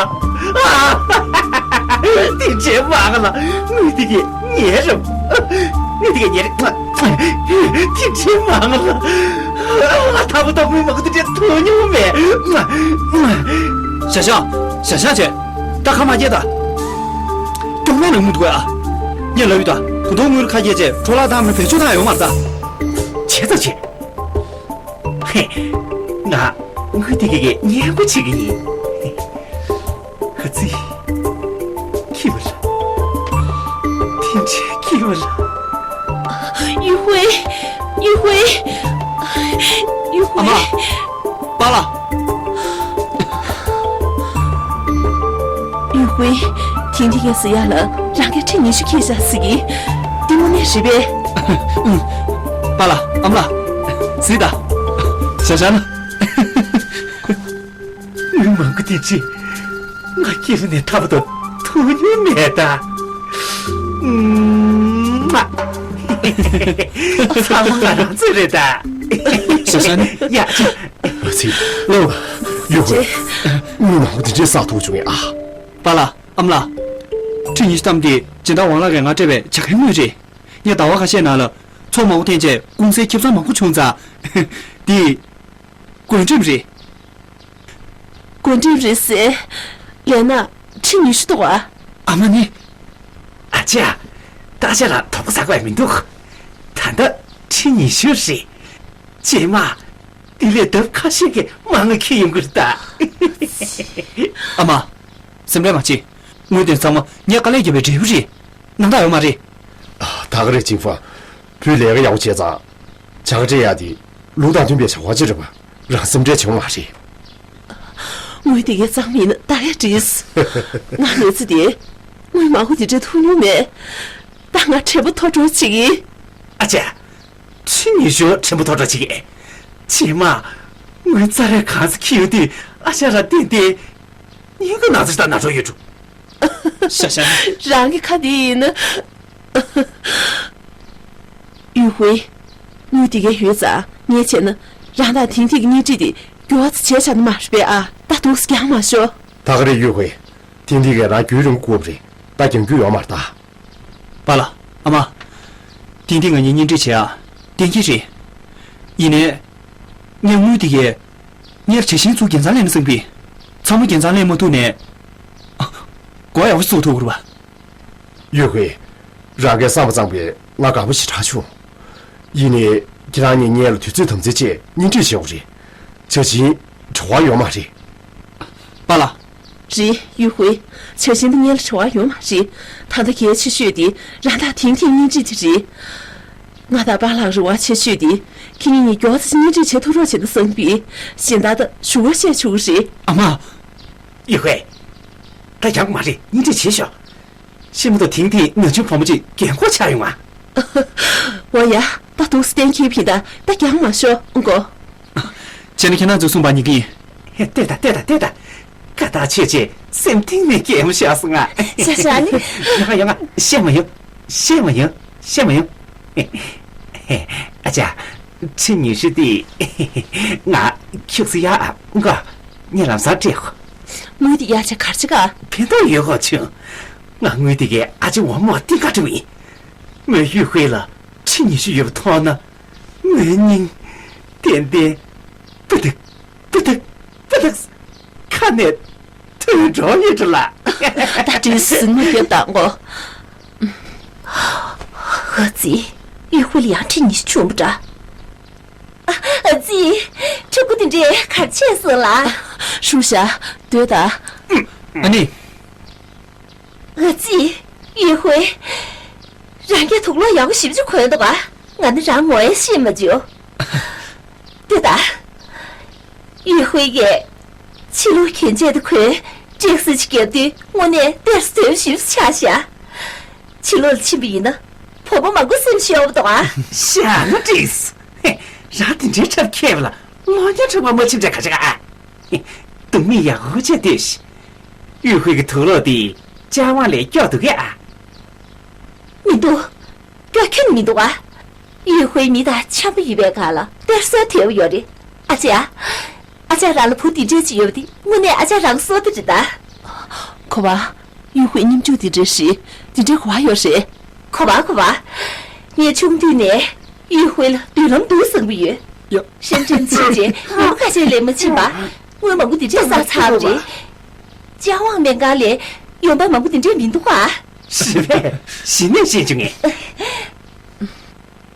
དེ་འདྲའི་མང་ལ། དངུལ་དེ་གས་ཉོས་རེད། དངུལ་དེ་གས་ཉོས་རེད། དེ་འདྲའི་མང་ལ། ད་བར་དུ་དངུལ་མང་པོ་དེ་འདྲ་ཐོབ་མྱོང་མེད། ཞའོ་ཞའོ། ཞའོ་ཞའོ་ཆེ། ད་ཁ་མ་སྐྱེ་ད། སྐྱོ་མེད་ནང་མི་འདུག་ཨ། ངས་ལབ་ཡོད་ད། ད་དུང་དངུལ་ཁ་གྱེས་བྱས་འཕྲོ་བརླག་བཏང་མི་བེད་སྤྱོད་བཏང་ཡོད་མ་རེད་ད། བྱས་ཙང་བྱས། ཧེ། ང་དངུལ་དེ་གས་གས་ཉེན་པོ་བྱེད་ཀྱི་ཡིན། ཧ་ཙི། ཁྱི་བ་ལ། དེ་འདྲའི་ཁྱི་བ་ལ། ཡུ་ཧུའེ། ཡུ་ཧུའེ། ཡུ་ཧུའེ། ཨ་མ། པཱ་ལགས། ཡུ་ཧུའེ། ཐིང་ཐིང་གིས་ཟེར་ཡག་ལ་རང་གིས་ཁྲི་ཉི་ཤུ་ཁྱེར་བཞག་ཟེར་གི། འདི་དངོས་གནས་རེད་པས། ཨུམ། པཱ་ལགས། ཨ་མ་ལགས། གཟིགས་དང་། ཞའོ་ཞའོ་ལགས། དངུལ་མང་པོ་དེ་འདྲ་ང་སྐྱེས་པ་ནས་ད་བར་དུ་ཐོབ་མྱོང་མེད་ད། ཨུམ། ཚང་མ་ང་རང་ཚོའི་རེད་ད། ཞའོ་ཞའོ་ནི། ཡ། ཨ་ཙི། ལོ། ཡུ་ཧུའེ། དངུལ་མང་པོ་དེ་འདྲ་བསགས་ཐུབ་བྱུང་ངས་ཨ། པཱ་ལགས། ཨ་མ་ལགས། ཁྲི་ཉི་ཤུ་ཙམ་དེ་སྦྱིན་བདག་ཝང་ལགས་ཀྱིས་ང་སྤྲད་པའི་བྱ་དགའི་དངུལ་རེད། ངས་ཟླ་བ་ཁ་ཤས་ནང་ལ་ཚོང་མང་པོ་འཐེན་བྱས་ཀུང་སིའི་ཁེ་བཟང་མང་པོ་བྱུང་ཙང་། འདི། བགོ་འགྲེམས་རེད། བགོ་འགྲེམས་རེད་ཟེར། ལས་ན་ཁྲི་ཉི་ཤུ་འདུག་ཨ། ཨ་མ་ནི། ཨ་ཅག་ད་ཅག་ལ་དོགས་པ་ཟ་དགོས་མི་འདུག་ད་ལྟ་ཁྲི་ཉི་ཤུ་རེད། རྗེས་མ། འདི་ལས་ལྡབ་ཁ་ཤས་ཀྱིས་མང་ང་ཁྱེར་ཡོང་གི་རེད་ད། ཨ་མ། སེམས་ཁྲལ་མ་བྱེད། དངུལ་དེ་ཚང་མ་ངས་དཀའ་ལས་བརྒྱབ་པའི་འབྲས་བུ་རེད། སྣང་དག་ཡོད་མ་རེད། ད་ག་རེད་ཅིང་ཧྥ། བུས་ལས་ཀ་ཡག་པོ་བྱས་ཙང་། བྱ་དགའ་སྤྲད་ཡག་དེ་ལུགས་དང་མཐུན་པའི་བྱ་བ་ཅིག་རེད་པ། རང་སེམས་ཁྲལ་བྱེད་དགོས་མ་རེད། དངུལ་དེ་གའི་གཙང་མ་ཡིན་ན་ད་གས་འགྲིག། ང་མི་ཚེ་དེ་དངུལ་མང་པོ་དེ་འདྲ་ཐོབ་མྱོང་མེད། ད་ང་དྲན་པ་འཐོར་འགྲོ་བྱེད་ཀྱི། ཨ་ཅེ། ཁྲི་ཉི་ཤུ་དྲན་པ་འཐོར་འགྲོ་བྱེད་ཀྱི། ཆེ་མ། དངུལ་རྩ་རས་གང་ས་འཁྱེར་ཡོང་དུས་ཨ་ཅག་ར་བསྟན་ཏེ། སྙིང་གི་ན་ཚ་ཞིག་དང་ན་གྲོགས་ཡོད་འགྲོ། ཤ་ཤ། རང་གི་ཁ་དེ་ཡིན་ན། ཡུས་ཧུའེ། དངུལ་དེ་གའི་ཡོད་ཙང་ངས་བྱས་ན་རང་དང་ཐིང་ཐིང་གི་གཉེན་སྒྲིག་དེ་མགྱོགས་ཙམ་བྱས་བཞག་ན་མ་རེད་པས་ཨ། ད་འདུག་སེ་འགྱངས་མ་ཤོག། ད་ག་རེད་ཡུས་ཧུའེ། ཐིང་ཐིང་གིས་རང་རྒྱུན་རིང་པོ་སྒུག་པ་རེད། ད་འགྱངས་རྒྱུ་ཡོད་མ་རེད་ད། པཱ་ལགས། ཨ་མ། ཐིང་ཐིང་ང་གཉིས་གཉེན་སྒྲིག་བྱེད་ཡག་གཏན་འཁེལ་རེད། ཡིན་ནའི། ངས་དངུལ་དེ་གའི། ངས་བྱ་བཞིན་ཚུར་རྒྱལ་མཚམས་ལེན་ན་བསམ་གི། ཚང་མ་རྒྱལ་མཚམས་ལེན་མ་ཐུབ་ནའི། ཨ། གོ་ཡག་པོ་ཞིག་བཙུགས་ཐུབ་ཀྱི་རེད་པ། ཡུས་ཧུའེ། རང་གིས་བསམ་པ་བརྩམས་པས་ང་དགའ་པོ་ཞེ་དྲག་བྱུང་། ཡིན་ནའི་ཁྱེད་རང་གཉིས་སྔོན་ལ་དུས་ཚོད་དམ་འཛིན་བྱས་གཉེན་སྒྲིག་བྱེད་དགོས་རེད། བྱ་བཞིན་བྲེལ་བ་ཡོད་མ་རེད། པཱ་ལགས། རེད་ཡུས་ཧུའེ། བྱ་བཞིན་དུ་སྔོན་ལ་བྲེལ་བ་ཡོད་མ་རེད། ད་ལྟ་གལ་ཆེ་ཤོས་དེ་རང་དང་ཐིང་ཐིང་གཉེན་སྒྲིག་དེ་རེད། ང་དང་པཱ་ལགས་རེ་བ་ཆེ་ཤོས་དེ་ཁྱེད་གཉིས་གཉིས་མགྱོགས་ཙམ་གཉེན་སྒྲིག་བྱེད་ཐུབ་རོགས་བྱེད་ན་བསམ་པས་གཞན་དག་དང་ཞུ་བ་བཤད་ཆོག་གི་རེད། ཨ་མ། ཡུས་ཧུའེ། ད་འགྱངས་མ་རེད། གཉེན་སྒྲིག་བྱེད་ཤོག། ཤི་མ་ཐུབ་ཐིང་ཐིང་ན་ཆུང་བུ་མོ་ཅིག་རྒན་གོག་ཆགས་ཡོང་ང་། འོ་ཡ། ད་འདུག་སེ་གཏན་འཁེལ་བྱེད་ད། ད་འགྱངས་མ་ཤོག་ཨང་གོ། བྱས་ན་ཁྱེད་རང་ཚོས་གསུངས་པ་ཉན་གི་ཡིན། ཧེ། ལྟོས་དང་ལྟོས་དང་ལྟོས་དང་། ཀ་དག་ཆོས་ཅན། སེམས་གཏིང་ནས་གད་མོ་བཞག་སོང་ང་། ཤ་ཤ་ནི། ཡོང་ང་ཡོང་ང་། བཤད་མ་ཡོང་། བཤད་མ་ཡོང་། བཤད་མ་ཡོང་། ཨ་ཅག། ཁྲི་ཉི་ཤུ་དེ། ང་ཁྱུག་ཙམ་ཡར་ཨ་གོ། ངས་ལམ་སང་སྤྲད་གོ། དངུལ་དེ་གཡར་བྱས་ག་རེ་བྱེད་ག། ཕན་ཐོགས་ཡོད་གོ་ཆུང་། ང་དངུལ་དེ་གའི་ཨ་ཅེ་འོག་མ་བ་ཏིང་ཁ་སྤྲད་པ་ཡིན། མོས་ཡུས་ཧུའེ་ལ་ཁྲི་ཉི་ཤུ་ཡོད་པ་མཐོང་ན། མོའི་སྙིང་ཏན་ཏན་པུ་ཏིག་པུ་ཏིག་པུ་ཏིག་ཁ་ནས་ཐོན་འགྲོ་ཡི་འགྲོ་ལ། ད་དྲིས་ཟིན་མ་རྒྱབ་དང་གོ། ཨ་ཙི། ཡུས་ཧུའེ་ལ་ཡང་ཁྲི་ཉི་ཤུ་བྱུང་བ་འདྲ། ཨ་ཙི། ཕྲུ་གུ་དེ་འདྲས་ག་རེ་བྱས་སོང་ལ། ཧྲུའུ་ཞ། སྡོད་དང་། ཨ་ནི། ཨ་ཙི། ཡུས་ཧུའེ། རང་གིས་དུག་ལོག་ཡག་པོ་ཞེ་པོ་ཅིག་གོན་འདུག་ག། ང་ནི་རང་ངོ་ཡང་ཤེས་མ་བྱུང་། ལྟོས་དང་། ཡུས་ཧུའེ་ཡིས་ཕྱི་ལོགས་གྱོན་ཆས་དེ་གོན། ཀྲེག་སི་ཅིག་བརྒྱབ་དུས་དངོས་གནས་གཏེར་སྲིད་དོན་ཞིབ་ཆགས་ཤག། ཕྱི་ལོགས་ལ་ཕྱིན་པ་ཡིན་ན་བོད་པ་མང་པོ་སེམས་ཤོར་བ་དང་ཨ། ཤ་ན་ཀྲིག་སི། རང་དེ་འདྲའི་ཁྲབ་ཁྱེར་བ་ལ་གློག་བརྙན་འཁྲབ་པ་མ་ཕྱིན་འདྲ་ག་ཅི་ག་ཨ། སྡུག་མིག་ཡག་པོ་བྱས་ལྟོས་ཤིག། ཡུས་ཧུའེ་གི་དུག་ལོག་དེ་ཅཱ་ཝང་ལས་སྐྱོ་འདུག་གས་ཨ། མི་འདུག། སྐྱོ་ཁྱོན་མི་འདུག་ཨ། ཡུས་ཧུའེ་མི་དང་འཆམ་པོ་ཡིན་པའི་སྒང་ལ་གཏེར་སྲོལ་དེ་བ་ཡོད་རེད། ཨ་ཅེ་ཨ། ཨ་ཅག་རང་ལ་བུ་འདི་འདྲས་ཅིག་ཡོད་པ་འདི་དངོས་གནས་ཨ་ཅག་རང་གི་བསོད་བདེ་རེད་ད། ཁོ་པ། ཡུས་ཧུའེ་སྙེམས་ཆུང་འདི་འདྲས་རེད། འདི་འདྲའི་གོ་བ་ཡོད་རེད། ཁོ་པ་ཁོ་པ། ངས་ཆུང་དུས་ནས་ཡུས་ཧུའེ་ལ་མདུན་ལམ་འདུག་བསམ་གྱི་ཡོད། ཡ། ཧྲེན་ཀྲེན་ཕྱིན་རྗེས་ལོ་ཁ་ཤས་ལས་མ་ཕྱིན་པར་དངུལ་མང་པོ་འདི་འདྲས་བསགས་ཚར་བ་རེད། ཅཱ་ཝང་སྨན་ཁང་ལ་ཡོང་འབབ་མང་པོ་འདི་འདྲས་མི་འདུག་ག། རེད་པས། གཞི་ནས་ཤེས་བྱུང་ངས།